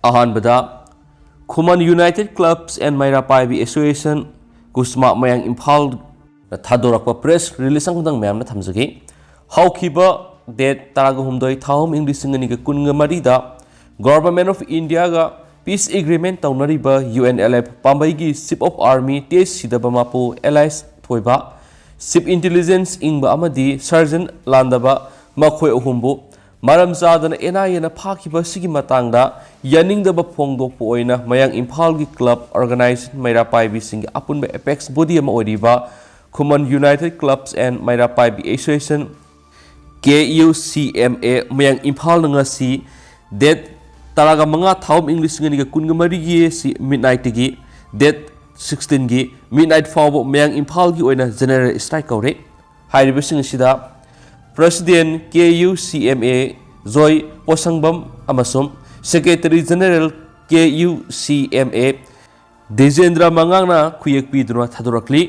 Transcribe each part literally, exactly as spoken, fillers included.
ꯑꯍꯥꯟꯕꯗ, ꯈꯨꯃꯟ United Clubs and ꯃꯩꯔꯥ ꯄꯥꯏꯕꯤ Association, ꯀꯨꯁꯃꯥ, ꯃꯌꯥꯡ ꯏꯝꯐꯥꯜꯅ ꯊꯥꯗꯣꯔꯛꯄ press release ꯑꯃꯈꯛꯇꯪ ꯃꯌꯥꯝꯅ ꯊꯝꯖꯒꯦ꯫ ꯍꯧꯈꯤꯕ date ꯇꯔꯥꯒ ꯍꯨꯝꯗꯣꯏ ꯊꯥ ꯑꯍꯨꯝ ꯏꯪ ꯂꯤꯁꯤꯡ ꯑꯅꯤꯒ ꯀꯨꯟꯒ ꯃꯔꯤꯗ Government of Indiaꯒ peace agreement ꯇꯧꯅꯔꯤꯕ UNLF ꯄꯥꯝꯕꯩꯒꯤ Chief of Army T H ꯁꯤꯗꯕ ꯃꯄꯨ ꯑꯦꯜ ꯑꯥꯏ ꯑꯦꯁ ꯊꯣꯏꯕ, Chief Intelligence ꯏꯪꯕ ꯑꯃꯗꯤ Sergeant ꯂꯥꯟꯗꯕ, ꯃꯈꯣꯏ ꯑꯍꯨꯝꯕꯨ ꯃꯔꯝ ꯆꯥꯗꯅ ꯑꯦꯟ ꯑꯥꯏ ꯑꯦꯅ ꯐꯥꯈꯤꯕ ꯑꯁꯤꯒꯤ ꯃꯇꯥꯡꯗ ꯌꯥꯅꯤꯡꯗꯕ ꯐꯣꯡꯗꯣꯛꯄ ꯑꯣꯏꯅ ꯃꯌꯥꯡ ꯏꯝꯐꯥꯜꯒꯤ club organization ꯃꯩꯔꯥ ꯄꯥꯏꯕꯤꯁꯤꯡꯒꯤ ꯑꯄꯨꯟꯕ apex body ꯑꯃ ꯑꯣꯏꯔꯤꯕ ꯈꯨꯃꯟ United Clubs and ꯃꯩꯔꯥ ꯄꯥꯏꯕꯤ Association, K U C M A, ꯃꯌꯥꯡ ꯏꯝꯐꯥꯜꯅ ꯉꯁꯤ date ꯇꯔꯥꯒ ꯃꯉꯥ ꯊꯥ ꯑꯍꯨꯝ ꯏꯪ ꯂꯤꯁꯤꯡ ꯑꯅꯤꯒ ꯀꯨꯟꯒ ꯃꯔꯤꯒꯤ ꯁꯤ midnightꯇꯒꯤ date sixteenꯒꯤ midnight ꯐꯥꯎꯕ ꯃꯌꯥꯡ ꯏꯝꯐꯥꯜꯒꯤ ꯑꯣꯏꯅ general strike ꯀꯧꯔꯦ꯫ ꯍꯥꯏꯔꯤꯕꯁꯤꯡ ꯑꯁꯤꯗ President K U C M A ꯖꯣꯏ ꯄꯣꯁꯪꯕꯝ ꯑꯃꯁꯨꯡ Secretary General K U C M A ꯗꯤꯖꯦꯟꯗ꯭ꯔ ꯃꯉꯥꯡꯅ ꯈꯨꯌꯦꯛ ꯄꯤꯗꯨꯅ ꯊꯥꯗꯣꯔꯛꯂꯤ꯫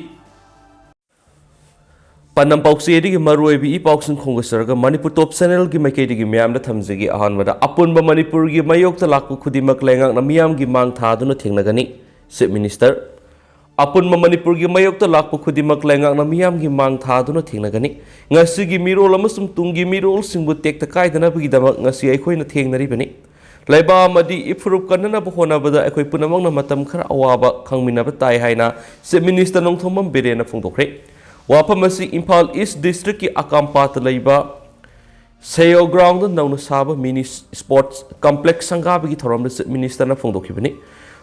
ꯄꯥꯟꯗꯝ ꯄꯥꯎꯆꯦꯗꯒꯤ ꯃꯔꯨꯑꯣꯏꯕ ꯏ ꯄꯥꯎꯁꯤꯡ ꯈꯣꯝꯒꯠꯆꯔꯒ Manipur Top Channelꯒꯤ ꯃꯥꯏꯀꯩꯗꯒꯤ ꯃꯌꯥꯝꯗ ꯊꯝꯖꯒꯦ꯫ ꯑꯍꯥꯟꯕꯗ, ꯑꯄꯨꯟꯕ ꯃꯅꯤꯄꯨꯔꯒꯤ ꯃꯥꯌꯣꯛꯇ ꯂꯥꯛꯄ ꯈꯨꯗꯤꯡꯃꯛ ꯂꯩꯉꯥꯛꯅ ꯃꯤꯌꯥꯝꯒꯤ ꯃꯥꯡ ꯊꯥꯗꯨꯅ ꯊꯦꯡꯅꯒꯅꯤ, Chief Minister꯫ ꯑꯄꯨꯟꯕ ꯃꯅꯤꯄꯨꯔꯒꯤ ꯃꯥꯌꯣꯛꯇ ꯂꯥꯛꯄ ꯈꯨꯗꯤꯡꯃꯛ ꯂꯩꯉꯥꯛꯅ ꯃꯤꯌꯥꯝꯒꯤ ꯃꯥꯡ ꯊꯥꯗꯨꯅ ꯊꯦꯡꯅꯒꯅꯤ꯫ ꯉꯁꯤꯒꯤ ꯃꯤꯔꯣꯜ ꯑꯃꯁꯨꯡ ꯇꯨꯡꯒꯤ ꯃꯤꯔꯣꯜꯁꯤꯡꯕꯨ ꯇꯦꯛꯇ ꯀꯥꯏꯗꯅꯕꯒꯤꯗꯃꯛ ꯉꯁꯤ ꯑꯩꯈꯣꯏꯅ ꯊꯦꯡꯅꯔꯤꯕꯅꯤ꯫ ꯂꯩꯕꯥꯛ ꯑꯃꯗꯤ ꯏꯐꯨꯔꯨꯞ ꯀꯟꯅꯅꯕ ꯍꯣꯠꯅꯕꯗ ꯑꯩꯈꯣꯏ ꯄꯨꯝꯅꯃꯛꯅ ꯃꯇꯝ ꯈꯔ ꯑꯋꯥꯕ ꯈꯪꯃꯤꯟꯅꯕ ꯇꯥꯏ ꯍꯥꯏꯅ Chief Minister ꯅꯣꯡꯊꯣꯝꯕꯝ ꯕꯤꯔꯦꯟꯅ ꯐꯣꯡꯗꯣꯛꯈ꯭ꯔꯦ꯫ ꯋꯥꯐꯝ ꯑꯁꯤ ꯏꯝꯐꯥꯜ East Districtꯀꯤ ꯑꯀꯥꯝꯄꯥꯠꯇ ꯂꯩꯕ ꯁꯦꯌꯣ groundꯗ ꯅꯧꯅ ꯁꯥꯕ mini sports complex ꯁꯪꯒꯥꯕꯒꯤ ꯊꯧꯔꯝꯗ Chief Ministerꯅ ꯐꯣꯡꯗꯣꯛꯈꯤꯕꯅꯤ꯫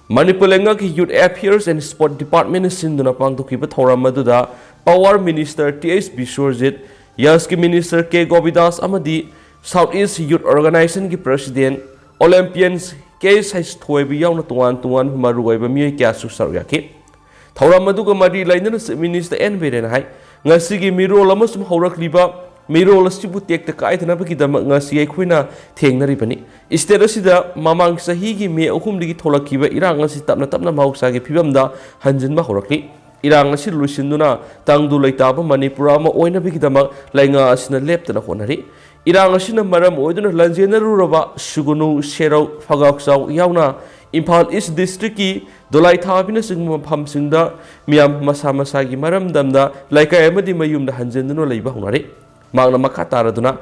ꯃꯅꯤꯄꯨꯔ ꯂꯩꯉꯥꯛꯀꯤ Youth Affairs and Sport Departmentꯅ ꯁꯤꯟꯗꯨꯅ ꯄꯥꯡꯊꯣꯛꯈꯤꯕ ꯊꯧꯔꯝ ꯑꯗꯨꯗ Power Minister T H ꯕꯤꯁ꯭ꯋꯔꯖꯤꯠ, ꯌꯁꯀꯤ Minister ꯀꯦ ꯒꯣꯕꯤꯗꯥꯁ ꯑꯃꯗꯤ South East Youth Organizationꯒꯤ President Olympians ꯀꯦ ꯑꯦꯁ ꯍꯩꯁ ꯊꯣꯏꯕ ꯌꯥꯎꯅ ꯇꯣꯉꯥꯟ ꯇꯣꯉꯥꯟꯕ ꯃꯔꯨꯑꯣꯏꯕ ꯃꯤꯑꯣꯏ ꯀꯌꯥꯁꯨ ꯁꯔꯨꯛ ꯌꯥꯈꯤ꯫ ꯊꯧꯔꯝ ꯑꯗꯨꯒ ꯃꯔꯤ ꯂꯩꯅꯅ Chief Minister ꯑꯦꯟ ꯕꯤꯔꯦꯟꯅ ꯍꯥꯏ, ꯉꯁꯤꯒꯤ ꯃꯤꯔꯣꯜ ꯑꯃꯁꯨꯡ ꯍꯧꯔꯛꯂꯤꯕ ꯃꯤꯔꯣꯜ ꯑꯁꯤꯕꯨ ꯇꯦꯛꯇ ꯀꯥꯏꯗꯅꯕꯒꯤꯗꯃꯛ ꯉꯁꯤ ꯑꯩꯈꯣꯏꯅ ꯊꯦꯡꯅꯔꯤꯕꯅꯤ꯫ State ꯑꯁꯤꯗ ꯃꯃꯥꯡ ꯆꯍꯤꯒꯤ ꯃꯦ ꯑꯍꯨꯝꯗꯒꯤ ꯊꯣꯛꯂꯛꯈꯤꯕ ꯏꯔꯥꯡ ꯑꯁꯤ ꯇꯞꯅ ꯇꯞꯅ ꯃꯍꯧꯁꯥꯒꯤ ꯐꯤꯕꯝꯗ ꯍꯟꯖꯤꯟꯕ ꯍꯧꯔꯛꯂꯤ꯫ ꯏꯔꯥꯡ ꯑꯁꯤ ꯂꯣꯏꯁꯤꯟꯗꯨꯅ ꯇꯪꯗꯨ ꯂꯩꯇꯥꯕ ꯃꯅꯤꯄꯨꯔ ꯑꯃ ꯑꯣꯏꯅꯕꯒꯤꯗꯃꯛ ꯂꯩꯉꯥꯛ ꯑꯁꯤꯅ ꯂꯦꯞꯇꯅ ꯍꯣꯠꯅꯔꯤ꯫ ꯏꯔꯥꯡ ꯑꯁꯤꯅ ꯃꯔꯝ ꯑꯣꯏꯗꯨꯅ ꯂꯥꯟꯖꯦꯟꯅꯔꯨꯔꯕ ꯁꯨꯒꯨꯅꯨ, ꯁꯦꯔꯧ, ꯐꯒꯥꯛꯆꯥꯎ ꯌꯥꯎꯅ ꯏꯝꯐꯥꯜ ꯏꯁ ꯗꯤꯁꯇ꯭ꯔꯤꯛꯀꯤ ꯗꯣꯂꯥꯏꯊꯥꯕꯤꯅꯆꯤꯡꯕ ꯃꯐꯝꯁꯤꯡꯗ ꯃꯤꯌꯥꯝ ꯃꯁꯥ ꯃꯁꯥꯒꯤ ꯃꯔꯝꯗꯝꯗ ꯂꯩꯀꯥꯏ ꯑꯃꯗꯤ ꯃꯌꯨꯝꯗ ꯍꯟꯖꯤꯟꯗꯨꯅ ꯂꯩꯕ ꯍꯧꯅꯔꯦ꯫ ꯃꯍꯥꯛꯅ ꯃꯈꯥ ꯇꯥꯔꯗꯨꯅ,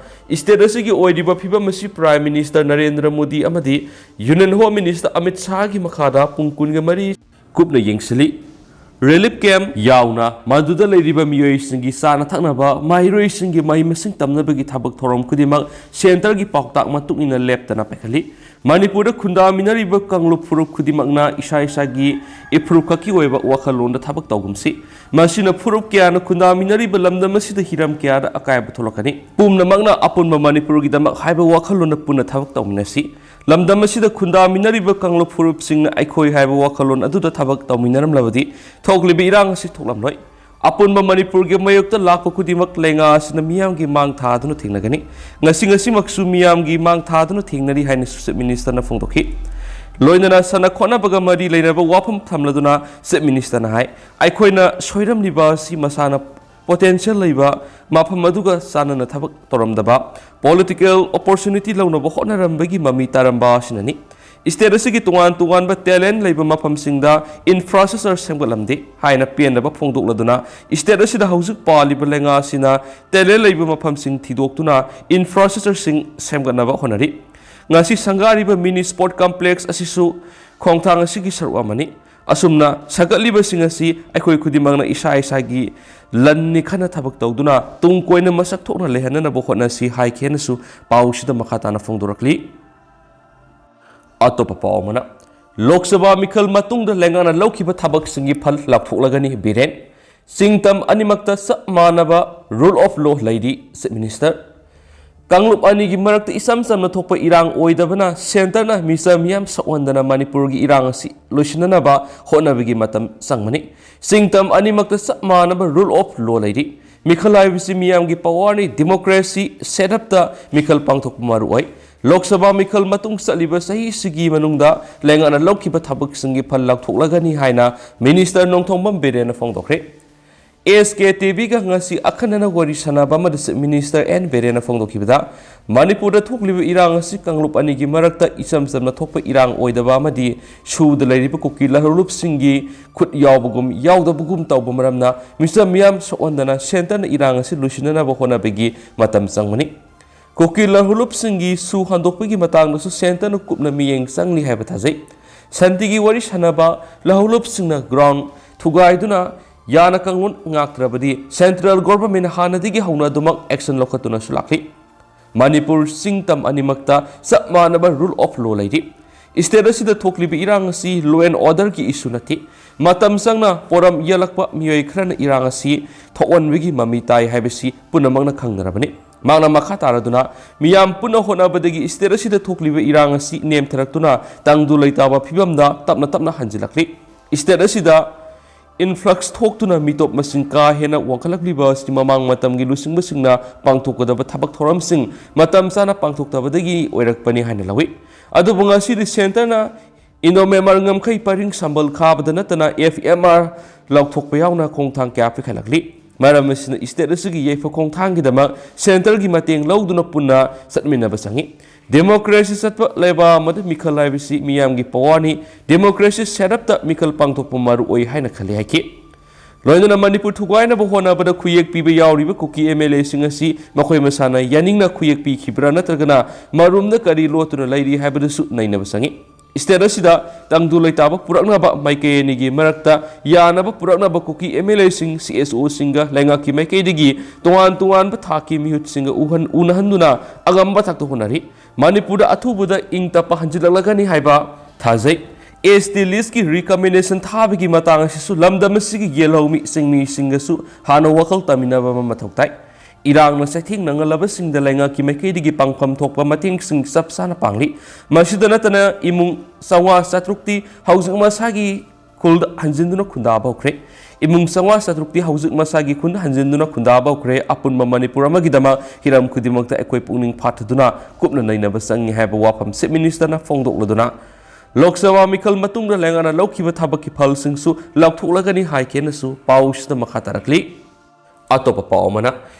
ꯁ꯭ꯇꯦꯠ ꯑꯁꯤꯒꯤ ꯑꯣꯏꯔꯤꯕ ꯐꯤꯕꯝ ꯑꯁꯤ ꯄ꯭ꯔꯥꯏꯝ ꯃꯤꯅꯤꯁꯇꯔ ꯅꯔꯦꯟꯗ꯭ꯔ ꯃꯣꯗꯤ ꯑꯃꯗꯤ ꯌꯨꯅꯤꯌꯟ ꯍꯣꯝ ꯃꯤꯅꯤꯁꯇꯔ ꯑꯃꯤꯠ ꯁꯥꯍꯒꯤ ꯃꯈꯥꯗ ꯄꯨꯡ ꯀꯨꯟꯒ ꯃꯔꯤ ꯀꯨꯞꯅ ꯌꯦꯡꯁꯤꯜꯂꯤ꯫ ꯔꯤꯂꯤꯐ ꯀꯦꯝꯞ ꯌꯥꯎꯅ ꯃꯗꯨꯗ ꯂꯩꯔꯤꯕ ꯃꯤꯑꯣꯏꯁꯤꯡꯒꯤ ꯆꯥꯅ ꯊꯛꯅꯕ, ꯃꯍꯩꯔꯣꯏꯁꯤꯡꯒꯤ ꯃꯍꯩ ꯃꯁꯤꯡ ꯇꯝꯅꯕꯒꯤ ꯊꯕꯛ ꯊꯧꯔꯝ ꯈꯨꯗꯤꯡꯃꯛ ꯁꯦꯟꯇꯔꯒꯤ ꯄꯥꯎꯇꯥꯛ ꯃꯇꯨꯡ ꯏꯟꯅ ꯂꯦꯞꯇꯅ ꯄꯥꯏꯈꯠꯂꯤ꯫ ꯃꯅꯤꯄꯨꯔꯗ ꯈꯨꯟꯗꯥꯃꯤꯟꯅꯔꯤꯕ ꯀꯥꯡꯂꯨꯞ ꯐꯨꯔꯨꯞ ꯈꯨꯗꯤꯡꯃꯛꯅ ꯏꯁꯥ ꯏꯁꯥꯒꯤ ꯏꯐꯨꯔꯨꯞ ꯈꯛꯀꯤ ꯑꯣꯏꯕ ꯋꯥꯈꯜꯂꯣꯟꯗ ꯊꯕꯛ ꯇꯧꯒꯨꯝꯁꯤ꯫ ꯃꯁꯤꯅ ꯐꯨꯔꯨꯞ ꯀꯌꯥꯅ ꯈꯨꯟꯗꯥꯃꯤꯟꯅꯔꯤꯕ ꯂꯝꯗꯝ ꯑꯁꯤꯗ ꯍꯤꯔꯝ ꯀꯌꯥꯗ ꯑꯀꯥꯏꯕ ꯊꯣꯛꯂꯛꯀꯅꯤ꯫ ꯄꯨꯝꯅꯃꯛꯅ ꯑꯄꯨꯟꯕ ꯃꯅꯤꯄꯨꯔꯒꯤꯗꯃꯛ ꯍꯥꯏꯕ ꯋꯥꯈꯜꯂꯣꯟꯗ ꯄꯨꯟꯅ ꯊꯕꯛ ꯇꯧꯃꯤꯟꯅꯁꯤ꯫ ꯂꯝꯗꯝ ꯑꯁꯤꯗ ꯈꯨꯟꯗꯥꯃꯤꯟꯅꯔꯤꯕ ꯀꯥꯡꯂꯨꯞ ꯐꯨꯔꯨꯞꯁꯤꯡꯅ ꯑꯩꯈꯣꯏ ꯍꯥꯏꯕ ꯋꯥꯈꯜꯂꯣꯟ ꯑꯗꯨꯗ ꯊꯕꯛ ꯇꯧꯃꯤꯟꯅꯔꯝꯂꯕꯗꯤ ꯊꯣꯛꯂꯤꯕ ꯏꯔꯥꯡ ꯑꯁꯤ ꯊꯣꯛꯂꯝꯂꯣꯏ꯫ ꯑꯄꯨꯟꯕ ꯃꯅꯤꯄꯨꯔꯒꯤ ꯃꯥꯌꯣꯛꯇ ꯂꯥꯛꯄ ꯈꯨꯗꯤꯡꯃꯛ ꯂꯩꯉꯥꯛ ꯑꯁꯤꯅ ꯃꯤꯌꯥꯝꯒꯤ ꯃꯥꯡ ꯊꯥꯗꯨꯅ ꯊꯦꯡꯅꯒꯅꯤ꯫ ꯉꯁꯤ ꯉꯁꯤꯃꯛꯁꯨ ꯃꯤꯌꯥꯝꯒꯤ ꯃꯥꯡ ꯊꯥꯗꯨꯅ ꯊꯦꯡꯅꯔꯤ ꯍꯥꯏꯅꯁꯨ ꯆꯤꯐ ꯃꯤꯅꯤꯁꯇꯔꯅ ꯐꯣꯡꯗꯣꯛꯈꯤ꯫ ꯂꯣꯏꯅꯅ ꯁꯥꯟꯅ ꯈꯣꯠꯅꯕꯒ ꯃꯔꯤ ꯂꯩꯅꯕ ꯋꯥꯐꯝ ꯊꯝꯂꯗꯨꯅ ꯆꯤꯐ ꯃꯤꯅꯤꯁꯇꯔꯅ ꯍꯥꯏ, ꯑꯩꯈꯣꯏꯅ ꯁꯣꯏꯔꯝꯂꯤꯕ ꯑꯁꯤ ꯃꯁꯥꯅ ꯄꯣꯇꯦꯟꯁꯤꯌꯦꯜ ꯂꯩꯕ, ꯃꯐꯝ ꯑꯗꯨꯒ ꯆꯥꯟꯅꯅ ꯊꯕꯛ ꯇꯧꯔꯝꯗꯕ, ꯄꯣꯂꯤꯇꯤꯀꯦꯜ ꯑꯣꯄꯣꯔꯆꯨꯅꯤꯇꯤ ꯂꯧꯅꯕ ꯍꯣꯠꯅꯔꯝꯕꯒꯤ ꯃꯃꯤ ꯇꯥꯔꯝꯕ ꯑꯁꯤꯅꯅꯤ꯫ ꯁ꯭ꯇꯦꯠ ꯑꯁꯤꯒꯤ ꯇꯣꯉꯥꯟ ꯇꯣꯉꯥꯟꯕ ꯇꯦꯂꯦꯟ ꯂꯩꯕ ꯃꯐꯝꯁꯤꯡꯗ ꯏꯟꯐ꯭ꯔꯥꯁ꯭ꯇ꯭ꯔꯛꯆꯔ ꯁꯦꯝꯒꯠꯂꯝꯗꯦ ꯍꯥꯏꯅ ꯄꯦꯟꯗꯕ ꯐꯣꯡꯗꯣꯛꯂꯗꯨꯅ, ꯁ꯭ꯇꯦꯠ ꯑꯁꯤꯗ ꯍꯧꯖꯤꯛ ꯄꯥꯜꯂꯤꯕ ꯂꯩꯉꯥꯛ ꯑꯁꯤꯅ ꯇꯦꯂꯦꯟ ꯂꯩꯕ ꯃꯐꯝꯁꯤꯡ ꯊꯤꯗꯣꯛꯇꯨꯅ ꯏꯟꯐ꯭ꯔꯥꯁ꯭ꯇ꯭ꯔꯛꯆꯔꯁꯤꯡ ꯁꯦꯝꯒꯠꯅꯕ ꯍꯣꯠꯅꯔꯤ꯫ ꯉꯁꯤ ꯁꯪꯒꯥꯔꯤꯕ ꯃꯤꯅꯤ ꯁ꯭ꯄꯣꯔꯠ ꯀꯝꯄ꯭ꯂꯦꯛꯁ ꯑꯁꯤꯁꯨ ꯈꯣꯡꯊꯥꯡ ꯑꯁꯤꯒꯤ ꯁꯔꯨꯛ ꯑꯃꯅꯤ꯫ ꯑꯁꯨꯝꯅ ꯁꯥꯒꯠꯂꯤꯕꯁꯤꯡ ꯑꯁꯤ ꯑꯩꯈꯣꯏ ꯈꯨꯗꯤꯡꯃꯛꯅ ꯏꯁꯥ ꯏꯁꯥꯒꯤ ꯂꯟꯅꯤ ꯈꯟꯅ ꯊꯕꯛ ꯇꯧꯗꯨꯅ ꯇꯨꯡ ꯀꯣꯏꯅ ꯃꯁꯛ ꯊꯣꯛꯅ ꯂꯩꯍꯟꯅꯅꯕ ꯍꯣꯠꯅꯁꯤ ꯍꯥꯏꯈꯤ ꯍꯥꯏꯅꯁꯨ ꯄꯥꯎꯁꯤꯗ ꯃꯈꯥ ꯇꯥꯅ ꯐꯣꯡꯗꯣꯔꯛꯂꯤ꯫ ꯑꯇꯣꯞꯄ ꯄꯥꯎ ꯑꯃꯅ, ꯂꯣꯛ ꯁꯚꯥ ꯃꯤꯈꯜ ꯃꯇꯨꯡꯗ ꯂꯩꯉꯥꯛꯅ ꯂꯧꯈꯤꯕ ꯊꯕꯛꯁꯤꯡꯒꯤ ꯐꯜ ꯂꯥꯎꯊꯣꯛꯂꯒꯅꯤ, ꯕꯤꯔꯦꯟ꯫ ꯁꯤꯡꯇꯝ ꯑꯅꯤꯃꯛꯇ ꯆꯞ ꯃꯥꯟꯅꯕ ꯔꯨꯜ ꯑꯣꯐ ꯂꯣ ꯂꯩꯔꯤ, ꯆꯤꯐ ꯃꯤꯅꯤꯁꯇꯔ꯫ ꯀꯥꯡꯂꯨꯞ ꯑꯅꯤꯒꯤ ꯃꯔꯛꯇ ꯏꯆꯝ ꯆꯝꯅ ꯊꯣꯛꯄ ꯏꯔꯥꯡ ꯑꯣꯏꯗꯕꯅ ꯁꯦꯟꯇꯔꯅ ꯃꯤꯆꯝ ꯃꯤꯌꯥꯝ ꯁꯣꯛꯍꯟꯗꯅ ꯃꯅꯤꯄꯨꯔꯒꯤ ꯏꯔꯥꯡ ꯑꯁꯤ ꯂꯣꯏꯁꯤꯟꯅꯅꯕ ꯍꯣꯠꯅꯕꯒꯤ ꯃꯇꯝ ꯆꯪꯕꯅꯤ꯫ ꯁꯤꯡꯇꯝ ꯑꯅꯤꯃꯛꯇ ꯆꯞ ꯃꯥꯟꯅꯕ ꯔꯨꯜ ꯑꯣꯐ ꯂꯣ ꯂꯩꯔꯤ꯫ ꯃꯤꯈꯜ ꯍꯥꯏꯕꯁꯤ ꯃꯤꯌꯥꯝꯒꯤ ꯄꯋꯥꯔꯅꯤ, ꯗꯤꯃꯣꯀ꯭ꯔꯦꯁꯤ ꯁꯦꯠ ꯑꯞꯇ ꯃꯤꯈꯜ ꯄꯥꯡꯊꯣꯛꯄ ꯃꯔꯨ ꯑꯣꯏ꯫ ꯂꯣꯛ ꯁꯚꯥ ꯃꯤꯈꯜ ꯃꯇꯨꯡ ꯆꯠꯂꯤꯕ ꯆꯍꯤꯁꯤꯒꯤ ꯃꯅꯨꯡꯗ ꯂꯩꯉꯥꯛꯅ ꯂꯧꯈꯤꯕ ꯊꯕꯛꯁꯤꯡꯒꯤ ꯐꯜ ꯂꯥꯎꯊꯣꯛꯂꯒꯅꯤ ꯍꯥꯏꯅ ꯃꯤꯅꯤꯁꯇꯔ ꯅꯣꯡꯊꯣꯝꯕꯝ ꯕꯤꯔꯦꯟꯅ ꯐꯣꯡꯗꯣꯛꯈ꯭ꯔꯦ꯫ ꯑꯦꯁ ꯀꯦ ꯇꯤ ꯚꯤꯒ ꯉꯁꯤ ꯑꯈꯟꯅꯅ ꯋꯥꯔꯤ ꯁꯥꯟꯅꯕ ꯑꯃꯗ Chief Minister ꯑꯦꯟ ꯕꯤꯔꯦꯟꯅ ꯐꯣꯡꯗꯣꯛꯈꯤꯕꯗ, ꯃꯅꯤꯄꯨꯔꯗ ꯊꯣꯛꯂꯤꯕ ꯏꯔꯥꯡ ꯑꯁꯤ ꯀꯥꯡꯂꯨꯞ ꯑꯅꯤꯒꯤ ꯃꯔꯛꯇ ꯏꯆꯝ ꯆꯝꯅ ꯊꯣꯛꯄ ꯏꯔꯥꯡ ꯑꯣꯏꯗꯕ ꯑꯃꯗꯤ ꯁꯨꯗ ꯂꯩꯔꯤꯕ ꯀꯨꯀꯤ ꯂꯍꯧꯂꯨꯞꯁꯤꯡꯒꯤ ꯈꯨꯠ ꯌꯥꯎꯕꯒꯨꯝ ꯌꯥꯎꯗꯕꯒꯨꯝ ꯇꯧꯕ ꯃꯔꯝꯅ ꯃꯤꯆꯝ ꯃꯤꯌꯥꯝ ꯁꯣꯛꯍꯟꯗꯅ centreꯅ ꯏꯔꯥꯡ ꯑꯁꯤ ꯂꯣꯏꯁꯤꯟꯅꯅꯕ ꯍꯣꯠꯅꯕꯒꯤ ꯃꯇꯝ ꯆꯪꯕꯅꯤ꯫ ꯀꯨꯀꯤ ꯂꯍꯧꯂꯨꯞꯁꯤꯡꯒꯤ ꯁꯨ ꯍꯟꯗꯣꯛꯄꯒꯤ ꯃꯇꯥꯡꯗꯁꯨ centreꯅ ꯀꯨꯞꯅ ꯃꯤꯠꯌꯦꯡ ꯆꯪꯂꯤ ꯍꯥꯏꯕ ꯊꯥꯖꯩ꯫ ꯁꯥꯟꯇꯤꯒꯤ ꯋꯥꯔꯤ ꯁꯥꯟꯅꯕ ꯂꯍꯧꯂꯨꯞꯁꯤꯡꯅ ground ꯊꯨꯒꯥꯏꯗꯨꯅ ꯌꯥꯅ ꯀꯥꯡꯂꯣꯟ ꯉꯥꯛꯇ꯭ꯔꯕꯗꯤ central government ꯍꯥꯟꯅꯗꯒꯤ ꯍꯧꯅ ꯑꯗꯨꯃꯛ action ꯂꯧꯈꯠꯇꯨꯅꯁꯨ ꯂꯥꯛꯂꯤ꯫ ꯃꯅꯤꯄꯨꯔ ꯆꯤꯡ ꯇꯝ ꯑꯅꯤꯃꯛꯇ ꯆꯞ ꯃꯥꯟꯅꯕ rule of law ꯂꯩꯔꯤ꯫ State ꯑꯁꯤꯗ ꯊꯣꯛꯂꯤꯕ ꯏꯔꯥꯡ ꯑꯁꯤ law and orderꯒꯤ issue ꯅꯠꯇꯦ꯫ ꯃꯇꯝ ꯆꯪꯅ ꯄꯣꯔꯝ ꯌꯦꯜꯂꯛꯄ ꯃꯤꯑꯣꯏ ꯈꯔꯅ ꯏꯔꯥꯡ ꯑꯁꯤ ꯊꯣꯛꯍꯟꯕꯒꯤ ꯃꯃꯤ ꯇꯥꯏ ꯍꯥꯏꯕꯁꯤ ꯄꯨꯝꯅꯃꯛꯅ ꯈꯪꯅꯔꯕꯅꯤ꯫ ꯃꯍꯥꯛꯅ ꯃꯈꯥ ꯇꯥꯔꯗꯨꯅ, ꯃꯤꯌꯥꯝ ꯄꯨꯟꯅ ꯍꯣꯠꯅꯕꯗꯒꯤ state ꯑꯁꯤꯗ ꯊꯣꯛꯂꯤꯕ ꯏꯔꯥꯡ ꯑꯁꯤ ꯅꯦꯝꯊꯔꯛꯇꯨꯅ ꯇꯪꯗꯨ ꯂꯩꯇꯥꯕ ꯐꯤꯕꯝꯗ ꯇꯞꯅ ꯇꯞꯅ ꯍꯟꯖꯤꯜꯂꯛꯂꯤ꯫ State ꯑꯁꯤꯗ influx ꯊꯣꯛꯇꯨꯅ ꯃꯤꯇꯣꯞ ꯃꯁꯤꯡ ꯀꯥ ꯍꯦꯟꯅ ꯋꯥꯡꯈꯠꯂꯛꯂꯤꯕ ꯑꯁꯤ ꯃꯃꯥꯡ ꯃꯇꯝꯒꯤ ꯂꯨꯆꯤꯡꯕꯁꯤꯡꯅ ꯄꯥꯡꯊꯣꯛꯀꯗꯕ ꯊꯕꯛ ꯊꯧꯔꯝꯁꯤꯡ ꯃꯇꯝ ꯆꯥꯅ ꯄꯥꯡꯊꯣꯛꯇꯕꯗꯒꯤ ꯑꯣꯏꯔꯛꯄꯅꯤ ꯍꯥꯏꯅ ꯂꯧꯏ꯫ ꯑꯗꯨꯕꯨ ꯉꯁꯤꯗꯤ centreꯅ Indo-Myanmar ꯉꯝꯈꯩ ꯄꯔꯤꯡ ꯁꯝꯕꯜ ꯈꯥꯕꯗ ꯅꯠꯇꯅ F M R ꯂꯥꯎꯊꯣꯛꯄ ꯌꯥꯎꯅ ꯈꯣꯡꯊꯥꯡ ꯀꯌꯥ ꯄꯥꯏꯈꯠꯂꯛꯂꯤ꯫ ꯃꯔꯝ ꯑꯁꯤꯅ state ꯑꯁꯤꯒꯤ ꯌꯥꯏꯐ ꯈꯣꯡꯊꯥꯡꯒꯤꯗꯃꯛ centreꯒꯤ ꯃꯇꯦꯡ ꯂꯧꯗꯨꯅ ꯄꯨꯟꯅ ꯆꯠꯃꯤꯟꯅꯕ ꯆꯪꯏ꯫ Democracy ꯆꯠꯄ ꯂꯩꯕꯥꯛ ꯑꯃꯗ ꯃꯤꯈꯜ ꯍꯥꯏꯕꯁꯤ ꯃꯤꯌꯥꯝꯒꯤ powerꯅꯤ꯫ Democracy setupꯇ ꯃꯤꯈꯜ ꯄꯥꯡꯊꯣꯛꯄ ꯃꯔꯨ ꯑꯣꯏ ꯍꯥꯏꯅ ꯈꯜꯂꯤ ꯍꯥꯏꯈꯤ꯫ ꯂꯣꯏꯅꯅ ꯃꯅꯤꯄꯨꯔ ꯊꯨꯒꯥꯏꯅꯕ ꯍꯣꯠꯅꯕꯗ ꯈꯨꯌꯦꯛ ꯄꯤꯕ ꯌꯥꯎꯔꯤꯕ ꯀꯨꯀꯤ M L Aꯁꯤꯡ ꯑꯁꯤ ꯃꯈꯣꯏ ꯃꯁꯥꯅ ꯌꯥꯅꯤꯡꯅ ꯈꯨꯌꯦꯛ ꯄꯤꯈꯤꯕ꯭ꯔꯥ ꯅꯠꯇ꯭ꯔꯒꯅ ꯃꯔꯨꯝꯗ ꯀꯔꯤ ꯂꯣꯠꯇꯨꯅ ꯂꯩꯔꯤ ꯍꯥꯏꯕꯗꯨꯁꯨ ꯅꯩꯅꯕ ꯆꯪꯏ꯫ State ꯑꯁꯤꯗ ꯇꯪꯗꯨ ꯂꯩꯇꯥꯕ ꯄꯨꯔꯛꯅꯕ ꯃꯥꯏꯀꯩ ꯑꯅꯤꯒꯤ ꯃꯔꯛꯇ ꯌꯥꯅꯕ ꯄꯨꯔꯛꯅꯕ ꯀꯨꯀꯤ M L Aꯁꯤꯡ, C S Oꯁꯤꯡꯒ ꯂꯩꯉꯥꯛꯀꯤ ꯃꯥꯏꯀꯩꯗꯒꯤ ꯇꯣꯉꯥꯟ ꯇꯣꯉꯥꯟꯕ ꯊꯥꯛꯀꯤ ꯃꯤꯍꯨꯠꯁꯤꯡꯒ ꯎꯍꯟ-, ꯎꯅꯍꯟꯗꯨꯅ ꯑꯉꯝꯕ ꯊꯥꯛꯇ ꯍꯣꯠꯅꯔꯤ꯫ ꯃꯅꯤꯄꯨꯔꯗ ꯑꯊꯨꯕꯗ ꯏꯪ ꯇꯞꯄ ꯍꯟꯖꯤꯜꯂꯛꯂꯒꯅꯤ ꯍꯥꯏꯕ ꯊꯥꯖꯩ꯫ S T listꯀꯤ recommendation ꯊꯥꯕꯒꯤ ꯃꯇꯥꯡ ꯑꯁꯤꯁꯨ ꯂꯝꯗꯝ ꯑꯁꯤꯒꯤ ꯌꯦꯜꯍꯧꯃꯤ ꯁꯤꯡꯃꯤꯁꯤꯡꯒꯁꯨ ꯍꯥꯟꯅ ꯋꯥꯈꯜ ꯇꯥꯃꯤꯟꯅꯕ ꯑꯃ ꯃꯊꯧ ꯇꯥꯏ꯫ ꯏꯔꯥꯡꯅ ꯆꯩꯊꯦꯡ ꯅꯪꯍꯜꯂꯕꯁꯤꯡꯗ ꯂꯩꯉꯥꯛꯀꯤ ꯃꯥꯏꯀꯩꯗꯒꯤ ꯄꯥꯡꯐꯝ ꯊꯣꯛꯄ ꯃꯇꯦꯡꯁꯤꯡ ꯆꯞ ꯆꯥꯅ ꯄꯥꯡꯂꯤ꯫ ꯃꯁꯤꯗ ꯅꯠꯇꯅ ꯏꯃꯨꯡ ꯆꯥꯝꯃꯉꯥ ꯆꯥꯇ꯭ꯔꯨꯛꯇꯤ ꯍꯧꯖꯤꯛ ꯃꯁꯥꯒꯤ ꯈꯨꯜꯗ ꯍꯟꯖꯤꯟꯗꯨꯅ ꯈꯨꯟꯗꯥꯕ ꯍꯧꯈ꯭ꯔꯦ꯫ ꯏꯃꯨꯡ ꯆꯥꯝꯃꯉꯥ ꯆꯥꯇ꯭ꯔꯨꯛꯇꯤ ꯍꯧꯖꯤꯛ ꯃꯁꯥꯒꯤ ꯈꯨꯟꯗ ꯍꯟꯖꯤꯟꯗꯨꯅ ꯈꯨꯟꯗꯥꯕ ꯍꯧꯈ꯭ꯔꯦ꯫ ꯑꯄꯨꯟꯕ ꯃꯅꯤꯄꯨꯔ ꯑꯃꯒꯤꯗꯃꯛ ꯍꯤꯔꯝ ꯈꯨꯗꯤꯡꯃꯛꯇ ꯑꯩꯈꯣꯏ ꯄꯨꯛꯅꯤꯡ ꯐꯥꯊꯗꯨꯅ ꯀꯨꯞꯅ ꯅꯩꯅꯕ ꯆꯪꯏ ꯍꯥꯏꯕ ꯋꯥꯐꯝ Chief Ministerꯅ ꯐꯣꯡꯗꯣꯛꯂꯗꯨꯅ, ꯂꯣꯛ ꯁꯚꯥ ꯃꯤꯈꯜ ꯃꯇꯨꯡꯗ ꯂꯩꯉꯥꯛꯅ ꯂꯧꯈꯤꯕ ꯊꯕꯛꯀꯤ ꯐꯜꯁꯤꯡꯁꯨ ꯂꯥꯎꯊꯣꯛꯂꯒꯅꯤ ꯍꯥꯏꯈꯤꯅꯁꯨ ꯄꯥꯎꯁꯤꯗ ꯃꯈꯥ ꯇꯥꯔꯛꯂꯤ꯫ ꯑꯇꯣꯞꯄ ꯄꯥꯎ ꯑꯃꯅ,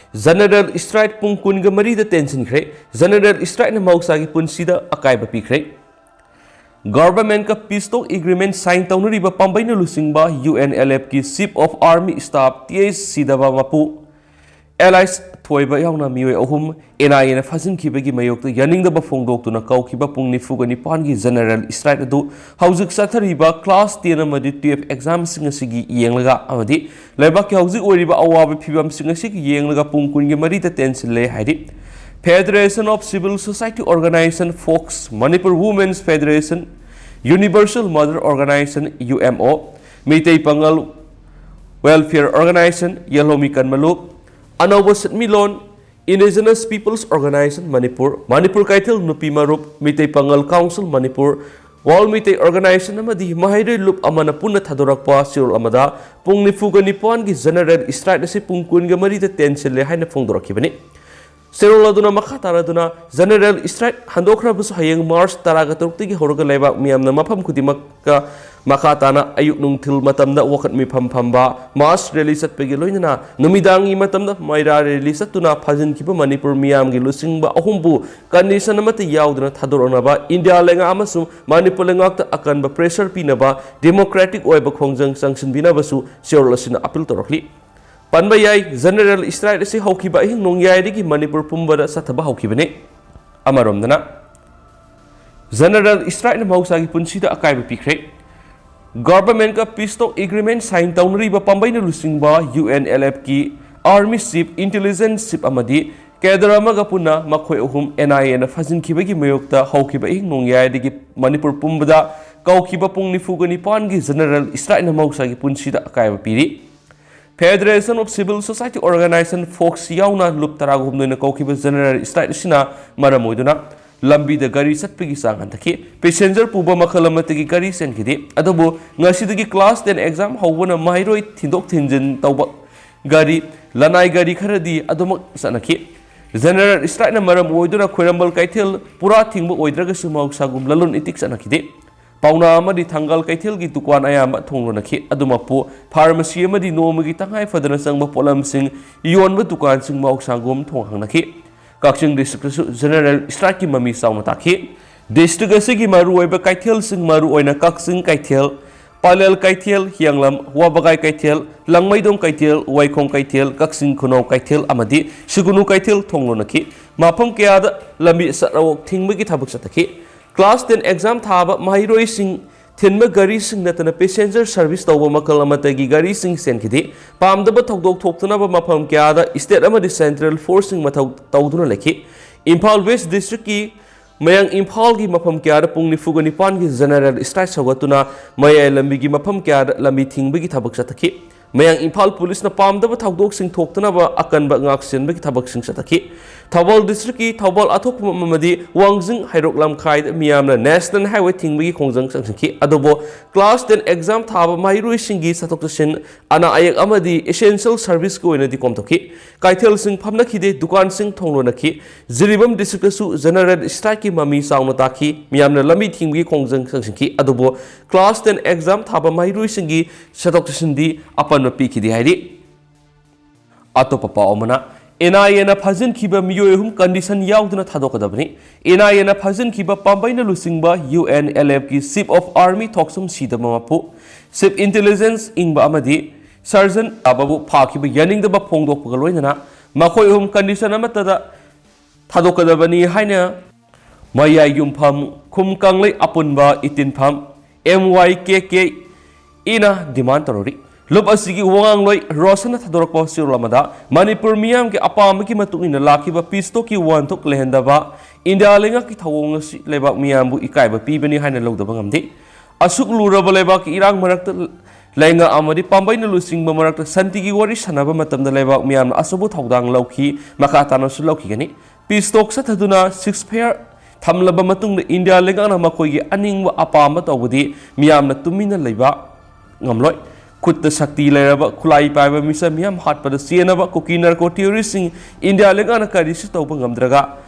ꯖꯦꯅꯔꯦꯜ ꯏꯁꯇ꯭ꯔꯥꯏꯛ ꯄꯨꯡ ꯀꯨꯟꯒ ꯃꯔꯤꯗ ꯇꯦꯟꯁꯤꯟꯈ꯭ꯔꯦ꯫ ꯖꯦꯅꯔꯦꯜ ꯏꯁꯇ꯭ꯔꯥꯏꯛꯅ ꯃꯍꯧꯁꯥꯒꯤ ꯄꯨꯟꯁꯤꯗ ꯑꯀꯥꯏꯕ ꯄꯤꯈ꯭ꯔꯦ꯫ ꯒꯚꯔꯟꯃꯦꯟꯠꯀ peace talk agreement sign ꯇꯧꯅꯔꯤꯕ ꯄꯥꯝꯕꯩꯅ ꯂꯨꯆꯤꯡꯕ U N L F ꯀꯤ Chief of Army Staff T H ꯁꯤꯗꯕ ꯃꯄꯨ ꯑꯦꯂꯥꯏꯁ ꯊꯣꯏꯕ ꯌꯥꯎꯅ ꯃꯤꯑꯣꯏ ꯑꯍꯨꯝ N I A ꯅ ꯐꯥꯖꯤꯟꯈꯤꯕꯒꯤ ꯃꯥꯌꯣꯛꯇ ꯌꯥꯅꯤꯡꯗꯕ ꯐꯣꯡꯗꯣꯛꯇꯨꯅ ꯀꯧꯈꯤꯕ ꯄꯨꯡ ꯅꯤꯐꯨꯒ ꯅꯤꯄꯥꯟꯒꯤ ꯖꯦꯅꯔꯦꯜ ꯏꯁꯇ꯭ꯔꯥꯏꯛ ꯑꯗꯨ ꯍꯧꯖꯤꯛ ꯆꯠꯊꯔꯤꯕ class ten ꯑꯃꯗꯤ twelve examꯁꯤꯡ ꯑꯁꯤꯒꯤ ꯌꯦꯡꯂꯒ ꯑꯃꯗꯤ ꯂꯩꯕꯥꯛꯀꯤ ꯍꯧꯖꯤꯛ ꯑꯣꯏꯔꯤꯕ ꯑꯋꯥꯕ ꯐꯤꯕꯝꯁꯤꯡ ꯑꯁꯤꯒꯤ ꯌꯦꯡꯂꯒ ꯄꯨꯡ ꯀꯨꯟꯒ ꯃꯔꯤꯗ ꯇꯦꯟꯁꯤꯜꯂꯦ ꯍꯥꯏꯔꯤ꯫ Federation of Civil Society Organization, FOCS, Manipur Women's Federation, Universal Mother Organization, U M O, Meitei Pangal Welfare Organization, ꯌꯦꯜꯍꯧꯃꯤ ꯀꯟꯃꯂꯨꯞ, ꯑꯅꯧꯕ ꯁꯦꯟꯃꯤꯠꯂꯣꯟ, Indigenous Peoples Organization Manipur, Manipur ꯀꯩꯊꯦꯜ ꯅꯨꯄꯤ ꯃꯔꯨꯞ, ꯃꯩꯇꯩ ꯄꯥꯉꯜ Council Manipur, World Meitei Organization ꯑꯃꯗꯤ ꯃꯍꯩꯔꯣꯏ ꯂꯨꯞ ꯑꯃꯅ ꯄꯨꯟꯅ ꯊꯥꯗꯣꯔꯛꯄ ꯆꯦꯔꯣꯜ ꯑꯃꯗ ꯄꯨꯡ ꯅꯤꯐꯨꯒ ꯅꯤꯄꯥꯟꯒꯤ ꯖꯦꯅꯔꯦꯜ ꯏꯁꯇ꯭ꯔꯥꯏꯛ ꯑꯁꯤ ꯄꯨꯡ ꯀꯨꯟꯒ ꯃꯔꯤꯗ ꯇꯦꯟꯁꯤꯜꯂꯦ ꯍꯥꯏꯅ ꯐꯣꯡꯗꯣꯔꯛꯈꯤꯕꯅꯤ꯫ ꯆꯦꯔꯣꯜ ꯑꯗꯨꯅ ꯃꯈꯥ ꯇꯥꯔꯗꯨꯅ, ꯖꯦꯅꯔꯦꯜ ꯏꯁꯇ꯭ꯔꯥꯏꯛ ꯍꯟꯗꯣꯛꯈ꯭ꯔꯕꯁꯨ ꯍꯌꯦꯡ ꯃꯥꯔꯆ ꯇꯔꯥꯒ ꯇꯔꯨꯛꯇꯒꯤ ꯍꯧꯔꯒ ꯂꯩꯕꯥꯛ ꯃꯤꯌꯥꯝꯅ ꯃꯐꯝ ꯈꯨꯗꯤꯡꯃꯛꯇ ꯃꯈꯥ ꯇꯥꯅ ꯑꯌꯨꯛ ꯅꯨꯡꯊꯤꯜ ꯃꯇꯝꯗ ꯋꯥꯀꯠ ꯃꯤꯐꯝ ꯐꯝꯕ, ꯃꯥꯔꯆ ꯔꯦꯂꯤ ꯆꯠꯄꯒꯤ ꯂꯣꯏꯅꯅ ꯅꯨꯃꯤꯗꯥꯡꯒꯤ ꯃꯇꯝꯗ ꯃꯩꯔꯥ ꯔꯦꯂꯤ ꯆꯠꯇꯨꯅ ꯐꯥꯖꯤꯟꯈꯤꯕ ꯃꯅꯤꯄꯨꯔ ꯃꯤꯌꯥꯝꯒꯤ ꯂꯨꯆꯤꯡꯕ ꯑꯍꯨꯝꯕꯨ condition ꯑꯃꯠꯇ ꯌꯥꯎꯗꯅ ꯊꯥꯗꯣꯔꯛꯅꯕ ꯏꯟꯗꯤꯌꯥ ꯂꯩꯉꯥꯛ ꯑꯃꯁꯨꯡ ꯃꯅꯤꯄꯨꯔ ꯂꯩꯉꯥꯛꯇ ꯑꯀꯟꯕ pressure ꯄꯤꯅꯕ democratic ꯑꯣꯏꯕ ꯈꯣꯡꯖꯪ ꯆꯪꯁꯤꯟꯕꯤꯅꯕꯁꯨ ꯆꯦꯔꯣꯜ ꯑꯁꯤꯅ appeal ꯇꯧꯔꯛꯂꯤ꯫ ꯄꯟꯕ ꯌꯥꯏ, ꯖꯦꯅꯔꯦꯜ ꯏꯁꯇ꯭ꯔꯥꯏꯛ ꯑꯁꯤ ꯍꯧꯈꯤꯕ ꯑꯍꯤꯡ ꯅꯣꯡꯌꯥꯏꯗꯒꯤ ꯃꯅꯤꯄꯨꯔ ꯄꯨꯝꯕꯗ ꯆꯠꯊꯕ ꯍꯧꯈꯤꯕꯅꯤ꯫ ꯑꯃꯔꯣꯝꯗꯅ, ꯖꯦꯅꯔꯦꯜ ꯏꯁꯇ꯭ꯔꯥꯏꯛꯅ ꯃꯍꯧꯁꯥꯒꯤ ꯄꯨꯟꯁꯤꯗ ꯑꯀꯥꯏꯕ ꯄꯤꯈ꯭ꯔꯦ꯫ ꯒꯚꯔꯟꯃꯦꯟꯠꯀ peace talk agreement sign ꯇꯧꯅꯔꯤꯕ ꯄꯥꯝꯕꯩꯅ ꯂꯨꯆꯤꯡꯕ U N L F ꯀꯤ Army Chief, Intelligence Chief ꯑꯃꯗꯤ cadre ꯑꯃꯒ ꯄꯨꯟꯅ ꯃꯈꯣꯏ ꯑꯍꯨꯝ N I A ꯅ ꯐꯥꯖꯤꯟꯈꯤꯕꯒꯤ ꯃꯥꯌꯣꯛꯇ ꯍꯧꯈꯤꯕ ꯑꯍꯤꯡ ꯅꯣꯡꯌꯥꯏꯗꯒꯤ ꯃꯅꯤꯄꯨꯔ ꯄꯨꯝꯕꯗ ꯀꯧꯈꯤꯕ ꯄꯨꯡ ꯅꯤꯐꯨꯒ ꯅꯤꯄꯥꯟꯒꯤ ꯖꯦꯅꯔꯦꯜ ꯏꯁꯇ꯭ꯔꯥꯏꯛꯅ ꯃꯍꯧꯁꯥꯒꯤ ꯄꯨꯟꯁꯤꯗ ꯑꯀꯥꯏꯕ ꯄꯤꯔꯤ꯫ Federation of Civil Society Organization, FOCS ꯌꯥꯎꯅ ꯂꯨꯞ ꯇꯔꯥꯒ ꯍꯨꯝꯗꯣꯏꯅ ꯀꯧꯈꯤꯕ ꯖꯦꯅꯔꯦꯜ ꯏꯁꯇ꯭ꯔꯥꯏꯛ ꯑꯁꯤꯅ ꯃꯔꯝ ꯑꯣꯏꯗꯨꯅ ꯂꯝꯕꯤꯗ ꯒꯥꯔꯤ ꯆꯠꯄꯒꯤ ꯆꯥꯡ ꯍꯟꯊꯈꯤ꯫ Passenger ꯄꯨꯕ ꯃꯈꯜ ꯑꯃꯠꯇꯒꯤ ꯒꯥꯔꯤ ꯆꯦꯟꯈꯤꯗꯦ꯫ ꯑꯗꯨꯕꯨ ꯉꯁꯤꯗꯒꯤ class ten exam ꯍꯧꯕꯅ ꯃꯍꯩꯔꯣꯏ ꯊꯤꯟꯗꯣꯛ ꯊꯤꯟꯖꯤꯟ ꯇꯧꯕ ꯒꯥꯔꯤ, ꯂꯅꯥꯏ ꯒꯥꯔꯤ ꯈꯔꯗꯤ ꯑꯗꯨꯃꯛ ꯆꯠꯅꯈꯤ꯫ ꯖꯦꯅꯔꯦꯜ ꯏꯁꯇ꯭ꯔꯥꯏꯛꯅ ꯃꯔꯝ ꯑꯣꯏꯗꯨꯅ ꯈ꯭ꯋꯥꯏꯔꯝꯕꯟ ꯀꯩꯊꯦꯜ ꯄꯨꯔꯥ ꯊꯤꯡꯕ ꯑꯣꯏꯗ꯭ꯔꯒꯁꯨ ꯃꯍꯧꯁꯥꯒꯨꯝ ꯂꯂꯣꯟ ꯏꯇꯤꯛ ꯆꯠꯅꯈꯤꯗꯦ꯫ ꯄꯥꯎꯅꯥ ꯑꯃꯗꯤ ꯊꯪꯒꯥꯜ ꯀꯩꯊꯦꯜꯒꯤ ꯗꯨꯀꯥꯟ ꯑꯌꯥꯝꯕ ꯊꯣꯡ ꯂꯣꯟꯅꯈꯤ꯫ ꯑꯗꯨꯃꯛꯄꯨ, ꯐꯥꯔꯃꯥꯁꯤ ꯑꯃꯗꯤ ꯅꯣꯡꯃꯒꯤ ꯇꯉꯥꯏ ꯐꯗꯅ ꯆꯪꯕ ꯄꯣꯠꯂꯝꯁꯤꯡ ꯌꯣꯟꯕ ꯗꯨꯀꯥꯟꯁꯤꯡ ꯃꯍꯧꯁꯥꯒꯨꯝ ꯊꯣꯡ ꯍꯥꯡꯅꯈꯤ꯫ ꯀꯛꯆꯤꯡ ꯗꯤꯁꯇ꯭ꯔꯤꯛꯇꯁꯨ ꯖꯦꯅꯔꯦꯜ ꯁ꯭ꯇ꯭ꯔꯥꯏꯛꯀꯤ ꯃꯃꯤ ꯆꯥꯎꯅ ꯇꯥꯈꯤ꯫ ꯗꯤꯁꯇ꯭ꯔꯤꯛ ꯑꯁꯤꯒꯤ ꯃꯔꯨꯑꯣꯏꯕ ꯀꯩꯊꯦꯜꯁꯤꯡ, ꯃꯔꯨꯑꯣꯏꯅ ꯀꯛꯆꯤꯡ ꯀꯩꯊꯦꯜ, ꯄꯂꯦꯜ ꯀꯩꯊꯦꯜ, ꯍꯤꯌꯥꯡꯂꯝ, ꯋꯥꯕꯒꯥꯏ ꯀꯩꯊꯦꯜ, ꯂꯪꯃꯩꯗꯣꯡ ꯀꯩꯊꯦꯜ, ꯋꯥꯏꯈꯣꯡ ꯀꯩꯊꯦꯜ, ꯀꯛꯆꯤꯡ ꯈꯨꯅꯧ ꯀꯩꯊꯦꯜ ꯑꯃꯗꯤ ꯁꯤꯒꯨꯅꯨ ꯀꯩꯊꯦꯜ ꯊꯣꯡ ꯂꯣꯟꯅꯈꯤ꯫ ꯃꯐꯝ ꯀꯌꯥꯗ ꯂꯝꯕꯤ ꯆꯠ ꯑꯋꯣꯛ ꯊꯤꯡꯕꯒꯤ ꯊꯕꯛ ꯆꯠꯊꯈꯤ꯫ ꯀ꯭ꯂꯥꯁ ꯇꯦꯟ ꯑꯦꯛꯖꯥꯝ ꯊꯥꯕ ꯃꯍꯩꯔꯣꯏꯁꯤꯡ ꯊꯤꯟꯕ ꯒꯥꯔꯤꯁꯤꯡ ꯅꯠꯇꯅ ꯄꯦꯁꯦꯟꯖꯔ ꯁꯔꯚꯤꯁ ꯇꯧꯕ ꯃꯈꯜ ꯑꯃꯠꯇꯒꯤ ꯒꯥꯔꯤꯁꯤꯡ ꯆꯦꯟꯈꯤꯗꯦ꯫ ꯄꯥꯝꯗꯕ ꯊꯧꯗꯣꯛ ꯊꯣꯛꯇꯅꯕ ꯃꯐꯝ ꯀꯌꯥꯗ ꯁ꯭ꯇꯦꯠ ꯑꯃꯗꯤ ꯁꯦꯟꯇ꯭ꯔꯦꯜ ꯐꯣꯔꯁꯁꯤꯡ ꯃꯊꯧ ꯇꯧꯗꯨꯅ ꯂꯩꯈꯤ꯫ ꯏꯝꯐꯥꯜ ꯋꯦꯁ ꯗꯤꯁꯇ꯭ꯔꯤꯛꯀꯤ ꯃꯌꯥꯡ ꯏꯝꯐꯥꯜꯒꯤ ꯃꯐꯝ ꯀꯌꯥꯗ ꯄꯨꯡ ꯅꯤꯐꯨꯒ ꯅꯤꯄꯥꯟꯒꯤ ꯖꯦꯅꯔꯦꯜ ꯁ꯭ꯇ꯭ꯔꯥꯏꯛ ꯁꯧꯒꯠꯇꯨꯅ ꯃꯌꯥꯏ ꯂꯝꯕꯤꯒꯤ ꯃꯐꯝ ꯀꯌꯥꯗ ꯂꯝꯕꯤ ꯊꯤꯡꯕꯒꯤ ꯊꯕꯛ ꯆꯠꯊꯈꯤ꯫ ꯃꯌꯥꯡ ꯏꯝꯐꯥꯜ ꯄꯨꯂꯤꯁꯅ ꯄꯥꯝꯗꯕ ꯊꯧꯗꯣꯛꯁꯤꯡ ꯊꯣꯛꯇꯅꯕ ꯑꯀꯟꯕ ꯉꯥꯛꯁꯦꯟꯕꯒꯤ ꯊꯕꯛꯁꯤꯡ ꯆꯠꯊꯈꯤ꯫ ꯊꯧꯕꯥꯜ ꯗꯤꯁꯇ꯭ꯔꯤꯛꯀꯤ ꯊꯧꯕꯥꯜ ꯑꯊꯣꯛꯄꯝ ꯑꯃꯗꯤ ꯋꯥꯡꯖꯤꯡ ꯍꯩꯔꯣꯛ ꯂꯝꯈꯥꯏꯗ ꯃꯤꯌꯥꯝꯅ ꯅꯦꯁꯅꯦꯜ ꯍꯥꯏꯋꯦ ꯊꯤꯡꯕꯒꯤ ꯈꯣꯡꯖꯪ ꯆꯪꯁꯤꯟꯈꯤ꯫ ꯑꯗꯨꯕꯨ ꯀ꯭ꯂꯥꯁ ꯇꯦꯟ ꯑꯦꯛꯖꯥꯝ ꯊꯥꯕ ꯃꯍꯩꯔꯣꯏꯁꯤꯡꯒꯤ ꯆꯠꯊꯣꯛ ꯆꯠꯁꯤꯟ, ꯑꯅꯥ ꯑꯌꯦꯛ ꯑꯃꯗꯤ ꯑꯦꯁꯦꯟꯁꯤꯌꯦꯜ ꯁꯔꯚꯤꯁꯀꯤ ꯑꯣꯏꯅꯗꯤ ꯀꯣꯝꯊꯣꯛꯈꯤ꯫ ꯀꯩꯊꯦꯜꯁꯤꯡ ꯐꯝꯅꯈꯤꯗꯦ, ꯗꯨꯀꯥꯟꯁꯤꯡ ꯊꯣꯡ ꯂꯣꯟꯅꯈꯤ꯫ ꯖꯤꯔꯤꯕꯥꯝ ꯗꯤꯁꯇ꯭ꯔꯤꯛꯇꯁꯨ ꯖꯦꯅꯔꯦꯜ ꯁ꯭ꯇ꯭ꯔꯥꯏꯛꯀꯤ ꯃꯃꯤ ꯆꯥꯎꯅ ꯇꯥꯈꯤ꯫ ꯃꯤꯌꯥꯝꯅ ꯂꯝꯕꯤ ꯊꯤꯡꯕꯒꯤ ꯈꯣꯡꯖꯪ ꯆꯪꯁꯤꯟꯈꯤ꯫ ꯑꯗꯨꯕꯨ ꯀ꯭ꯂꯥꯁ ꯇꯦꯟ ꯑꯦꯛꯖꯥꯝ ꯊꯥꯕ ꯃꯍꯩꯔꯣꯏꯁꯤꯡꯒꯤ ꯆꯠꯊꯣꯛ ꯆꯠꯁꯤꯟꯗꯤ ꯑꯄꯟꯕ ꯄꯤꯈꯤꯗꯦ ꯍꯥꯏꯔꯤ꯫ ꯑꯇꯣꯞꯄ ꯄꯥꯎ ꯑꯃꯅ, ꯑꯦꯟ ꯑꯥꯏ ꯑꯦꯅ ꯐꯥꯖꯤꯟꯈꯤꯕ ꯃꯤꯑꯣꯏ ꯑꯍꯨꯝ ꯀꯟꯗꯤꯁꯟ ꯌꯥꯎꯗꯅ ꯊꯥꯗꯣꯛꯀꯗꯕꯅꯤ꯫ ꯑꯦꯟ ꯑꯥꯏ ꯑꯦꯅ ꯐꯥꯖꯤꯟꯈꯤꯕ ꯄꯥꯝꯕꯩꯅ ꯂꯨꯆꯤꯡꯕ ꯌꯨ ꯑꯦꯟ ꯑꯦꯜ ꯑꯦꯐꯀꯤ ꯆꯤꯐ ꯑꯣꯐ ꯑꯥꯔꯃꯤ ꯊꯣꯛꯁꯝ ꯁꯤꯗꯕ ꯃꯄꯨ, ꯆꯤꯐ ꯏꯟꯇꯦꯂꯤꯖꯦꯟꯁ ꯏꯪꯕ ꯑꯃꯗꯤ ꯁꯔꯖꯟ ꯑꯕꯕꯨ ꯐꯥꯈꯤꯕ ꯌꯥꯅꯤꯡꯗꯕ ꯐꯣꯡꯗꯣꯛꯄꯒ ꯂꯣꯏꯅꯅ ꯃꯈꯣꯏ ꯑꯍꯨꯝ ꯀꯟꯗꯤꯁꯟ ꯑꯃꯠꯇꯗ ꯊꯥꯗꯣꯛꯀꯗꯕꯅꯤ ꯍꯥꯏꯅ ꯃꯌꯥꯏ ꯌꯨꯝꯐꯝ ꯈꯨꯝ ꯀꯪꯂꯩ ꯑꯄꯨꯟꯕ ꯏꯇꯤꯟꯐꯝ ꯑꯦꯝ ꯋꯥꯏ ꯀꯦ ꯀꯦ ꯏꯅ ꯗꯤꯃꯥꯟ ꯇꯧꯔꯤ꯫ ꯂꯨꯞ ꯑꯁꯤꯒꯤ ꯋꯥꯉꯥꯡꯂꯣꯏ ꯔꯣꯁꯟꯅ ꯊꯥꯗꯣꯔꯛꯄ ꯆꯦꯔꯣꯜ ꯑꯃꯗ, ꯃꯅꯤꯄꯨꯔ ꯃꯤꯌꯥꯝꯒꯤ ꯑꯄꯥꯝꯕꯒꯤ ꯃꯇꯨꯡ ꯏꯟꯅ ꯂꯥꯛꯈꯤꯕ ꯄꯤꯁ ꯇꯣꯛꯀꯤ ꯋꯥꯍꯟꯊꯣꯛ ꯂꯩꯍꯟꯗꯕ ꯏꯟꯗꯤꯌꯥ ꯂꯩꯉꯥꯛꯀꯤ ꯊꯧꯑꯣꯡ ꯑꯁꯤ ꯂꯩꯕꯥꯛ ꯃꯤꯌꯥꯝꯕꯨ ꯏꯀꯥꯏꯕ ꯄꯤꯕꯅꯤ ꯍꯥꯏꯅ ꯂꯧꯗꯕ ꯉꯝꯗꯦ꯫ ꯑꯁꯨꯛ ꯂꯨꯔꯕ ꯂꯩꯕꯥꯛꯀꯤ ꯏꯔꯥꯡ ꯃꯔꯛꯇ ꯂꯩꯉꯥꯛ ꯑꯃꯗꯤ ꯄꯥꯝꯕꯩꯅ ꯂꯨꯆꯤꯡꯕ ꯃꯔꯛꯇ ꯁꯥꯟꯇꯤꯒꯤ ꯋꯥꯔꯤ ꯁꯥꯟꯅꯕ ꯃꯇꯝꯗ ꯂꯩꯕꯥꯛ ꯃꯤꯌꯥꯝꯅ ꯑꯆꯧꯕ ꯊꯧꯗꯥꯡ ꯂꯧꯈꯤ, ꯃꯈꯥ ꯇꯥꯅꯁꯨ ꯂꯧꯈꯤꯒꯅꯤ꯫ ꯄꯤꯁ ꯇꯣꯛ ꯆꯠꯊꯗꯨꯅ ꯁꯤꯁ ꯐꯌꯥꯔ ꯊꯝꯂꯕ ꯃꯇꯨꯡꯗ ꯏꯟꯗꯤꯌꯥ ꯂꯩꯉꯥꯛꯅ ꯃꯈꯣꯏꯒꯤ ꯑꯅꯤꯡꯕ ꯑꯄꯥꯝꯕ ꯇꯧꯕꯗꯤ ꯃꯤꯌꯥꯝꯅ ꯇꯨꯃꯤꯟꯅ ꯂꯩꯕ ꯉꯝꯂꯣꯏ꯫ ꯈꯨꯠꯇ ꯁꯛꯇꯤ ꯂꯩꯔꯕ, ꯈꯨꯠꯂꯥꯏ ꯄꯥꯏꯕ ꯃꯤꯁꯛ ꯃꯤꯌꯥꯝ ꯍꯥꯠꯄꯗ ꯆꯦꯟꯅꯕ ꯀꯨꯀꯤ ꯅꯥꯔꯀꯣ ꯇꯦꯔꯣꯔꯤꯁꯁꯤꯡ ꯏꯟꯗꯤꯌꯥ ꯂꯩꯉꯥꯛꯅ ꯀꯔꯤꯁꯨ ꯇꯧꯕ ꯉꯝꯗ꯭ꯔꯒ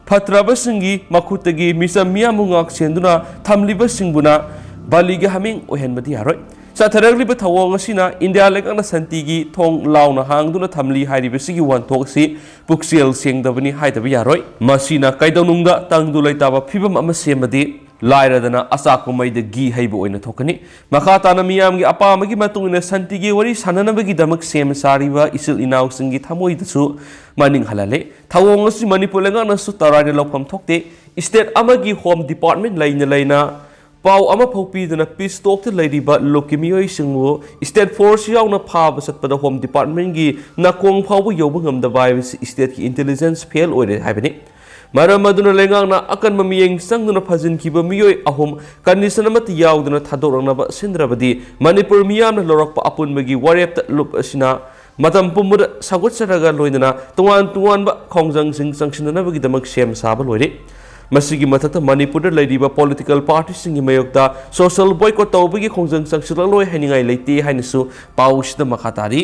ꯐꯠꯇ꯭ꯔꯕꯁꯤꯡꯒꯤ ꯃꯈꯨꯠꯇꯒꯤ ꯃꯤꯆꯝ ꯃꯤꯌꯥꯝꯕꯨ ꯉꯥꯛ ꯁꯦꯟꯗꯨꯅ ꯊꯝꯂꯤꯕꯁꯤꯡꯕꯨꯅ ꯕꯂꯤꯒꯤ ꯍꯥꯃꯦꯡ ꯑꯣꯏꯍꯟꯕꯗꯤ ꯌꯥꯔꯣꯏ꯫ ꯆꯠꯊꯔꯛꯂꯤꯕ ꯊꯧꯑꯣꯡ ꯑꯁꯤꯅ ꯏꯟꯗꯤꯌꯥ ꯂꯩꯉꯥꯛꯅ ꯁꯥꯟꯇꯤꯒꯤ ꯊꯣꯡ ꯂꯥꯎꯅ ꯍꯥꯡꯗꯨꯅ ꯊꯝꯂꯤ ꯍꯥꯏꯔꯤꯕꯁꯤꯒꯤ ꯋꯥꯍꯟꯊꯣꯛ ꯑꯁꯤ ꯄꯨꯛꯆꯦꯜ ꯁꯦꯡꯗꯕꯅꯤ ꯍꯥꯏꯗꯕ ꯌꯥꯔꯣꯏ꯫ ꯃꯁꯤꯅ ꯀꯩꯗꯧꯅꯨꯡꯗ ꯇꯪꯗꯨ ꯂꯩꯇꯥꯕ ꯐꯤꯕꯝ ꯑꯃ ꯁꯦꯝꯃꯗꯤ ꯂꯥꯏꯔꯗꯅ ꯑꯆꯥꯛꯄ ꯃꯩꯗ ꯘꯤ ꯍꯩꯕ ꯑꯣꯏꯅ ꯊꯣꯛꯀꯅꯤ꯫ ꯃꯈꯥ ꯇꯥꯅ ꯃꯤꯌꯥꯝꯒꯤ ꯑꯄꯥꯝꯕꯒꯤ ꯃꯇꯨꯡ ꯏꯟꯅ ꯁꯥꯟꯇꯤꯒꯤ ꯋꯥꯔꯤ ꯁꯥꯟꯅꯅꯕꯒꯤꯗꯃꯛ ꯁꯦꯝ ꯁꯥꯔꯤꯕ ꯏꯆꯤꯜ ꯏꯅꯥꯎꯁꯤꯡꯒꯤ ꯊꯃꯣꯏꯗꯁꯨ ꯃꯅꯤꯡ ꯍꯜꯍꯜꯂꯦ꯫ ꯊꯧꯑꯣꯡ ꯑꯁꯤ ꯃꯅꯤꯄꯨꯔ ꯂꯩꯉꯥꯛꯅꯁꯨ ꯇꯔꯥꯏꯅ ꯂꯧꯐꯝ ꯊꯣꯛꯇꯦ꯫ ꯁ꯭ꯇꯦꯠ ꯑꯃꯒꯤ ꯍꯣꯝ ꯗꯤꯄꯥꯔꯠꯃꯦꯟ ꯂꯩꯅ ꯂꯩꯅ ꯄꯥꯎ ꯑꯃ ꯐꯥꯎ ꯄꯤꯗꯅ ꯄꯤꯁ ꯇꯣꯛꯇ ꯂꯩꯔꯤꯕ ꯂꯨꯞꯀꯤ ꯃꯤꯑꯣꯏꯁꯤꯡꯕꯨ ꯁ꯭ꯇꯦꯠ ꯐꯣꯔꯁ ꯌꯥꯎꯅ ꯐꯥꯕ ꯆꯠꯄꯗ ꯍꯣꯝ ꯗꯤꯄꯥꯔꯠꯃꯦꯟꯒꯤ ꯅꯥꯀꯣꯡ ꯐꯥꯎꯕ ꯌꯧꯕ ꯉꯝꯗꯕ ꯍꯥꯏꯕꯁꯤ ꯁ꯭ꯇꯦꯠꯀꯤ ꯏꯟꯇꯦꯂꯤꯖꯦꯟꯁ ꯐꯦꯜ ꯑꯣꯏꯔꯦ ꯍꯥꯏꯕꯅꯤ꯫ ꯃꯔꯝ ꯑꯗꯨꯅ ꯂꯩꯉꯥꯛꯅ ꯑꯀꯟꯕ ꯃꯤꯠꯌꯦꯡ ꯆꯪꯗꯨꯅ ꯐꯥꯖꯤꯟꯈꯤꯕ ꯃꯤꯑꯣꯏ ꯑꯍꯨꯝ ꯀꯟꯗꯤꯁꯟ ꯑꯃꯠꯇ ꯌꯥꯎꯗꯅ ꯊꯥꯗꯣꯔꯛꯅꯕ ꯁꯤꯟꯗ꯭ꯔꯕꯗꯤ ꯃꯅꯤꯄꯨꯔ ꯃꯤꯌꯥꯝꯅ ꯂꯧꯔꯛꯄ ꯑꯄꯨꯟꯕꯒꯤ ꯋꯥꯔꯦꯞꯇ ꯂꯨꯞ ꯑꯁꯤꯅ ꯃꯇꯝ ꯄꯨꯝꯕꯗ ꯁꯧꯒꯠꯆꯔꯒ ꯂꯣꯏꯅꯅ ꯇꯣꯉꯥꯟ ꯇꯣꯉꯥꯟꯕ ꯈꯣꯡꯖꯪꯁꯤꯡ ꯆꯪꯁꯤꯟꯅꯅꯕꯒꯤꯗꯃꯛ ꯁꯦꯝ ꯁꯥꯕ ꯂꯣꯏꯔꯦ꯫ ꯃꯁꯤꯒꯤ ꯃꯊꯛꯇ ꯃꯅꯤꯄꯨꯔꯗ ꯂꯩꯔꯤꯕ ꯄꯣꯂꯤꯇꯤꯀꯦꯜ ꯄꯥꯔꯇꯤꯁꯤꯡꯒꯤ ꯃꯥꯌꯣꯛꯇ ꯁꯣꯁꯤꯌꯦꯜ ꯕꯣꯏꯀꯣꯠ ꯇꯧꯕꯒꯤ ꯈꯣꯡꯖꯪ ꯆꯪꯁꯤꯜꯂꯛꯂꯣꯏ ꯍꯥꯏꯅꯤꯡꯉꯥꯏ ꯂꯩꯇꯦ ꯍꯥꯏꯅꯁꯨ ꯄꯥꯎꯁꯤꯗ ꯃꯈꯥ ꯇꯥꯔꯤ꯫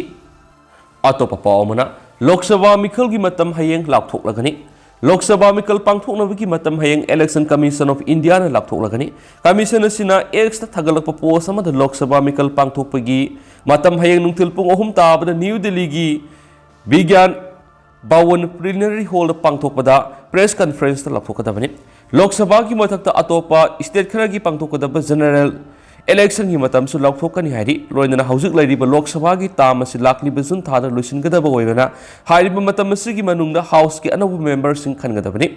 ꯑꯇꯣꯞꯄ ꯄꯥꯎ ꯑꯃꯅ, ꯂꯣꯛ ꯁꯚꯥ ꯃꯤꯈꯜꯒꯤ ꯃꯇꯝ ꯍꯌꯦꯡ ꯂꯥꯎꯊꯣꯛꯂꯒꯅꯤ꯫ ꯂꯣꯛ ꯁꯚꯥ ꯃꯤꯈꯜ ꯄꯥꯡꯊꯣꯛꯅꯕꯒꯤ ꯃꯇꯝ ꯍꯌꯦꯡ Election Commission of Indiaꯅ ꯂꯥꯎꯊꯣꯛꯂꯒꯅꯤ꯫ ꯀꯃꯤꯁꯟ ꯑꯁꯤꯅ Xꯇ ꯊꯥꯒꯠꯂꯛꯄ ꯄꯣꯁ ꯑꯃꯗ ꯂꯣꯛ ꯁꯚꯥ ꯃꯤꯈꯜ ꯄꯥꯡꯊꯣꯛꯄꯒꯤ ꯃꯇꯝ ꯍꯌꯦꯡ ꯅꯨꯡꯊꯤꯜ ꯄꯨꯡ ꯑꯍꯨꯝ ꯇꯥꯕꯗ ꯅ꯭ꯌꯨ ꯗꯤꯜꯂꯤꯒꯤ ꯕꯤꯒ꯭ꯌꯥꯟ ꯚꯋꯟ Plenary Hallꯗ ꯄꯥꯡꯊꯣꯛꯄꯗ ꯄ꯭ꯔꯦꯁ ꯀꯟꯐꯔꯦꯟꯁꯇ ꯂꯥꯎꯊꯣꯛꯀꯗꯕꯅꯤ꯫ ꯂꯣꯛ ꯁꯚꯥꯒꯤ ꯃꯊꯛꯇ ꯑꯇꯣꯞꯄ ꯁ꯭ꯇꯦꯠ ꯈꯔꯒꯤ ꯄꯥꯡꯊꯣꯛꯀꯗꯕ ꯖꯦꯅꯔꯦꯜ ꯏꯂꯦꯛꯁꯟꯒꯤ ꯃꯇꯝꯁꯨ ꯂꯥꯎꯊꯣꯛꯀꯅꯤ ꯍꯥꯏꯔꯤ꯫ ꯂꯣꯏꯅꯅ ꯍꯧꯖꯤꯛ ꯂꯩꯔꯤꯕ ꯂꯣꯛ ꯁꯚꯥꯒꯤ ꯇꯥꯝ ꯑꯁꯤ ꯂꯥꯛꯂꯤꯕ ꯖꯨꯟ ꯊꯥꯗ ꯂꯣꯏꯁꯤꯟꯒꯗꯕ ꯑꯣꯏꯕꯅ ꯍꯥꯏꯔꯤꯕ ꯃꯇꯝ ꯑꯁꯤꯒꯤ ꯃꯅꯨꯡꯗ ꯍꯥꯎꯁꯀꯤ ꯑꯅꯧꯕ ꯃꯦꯝꯕꯔꯁꯤꯡ ꯈꯟꯒꯗꯕꯅꯤ꯫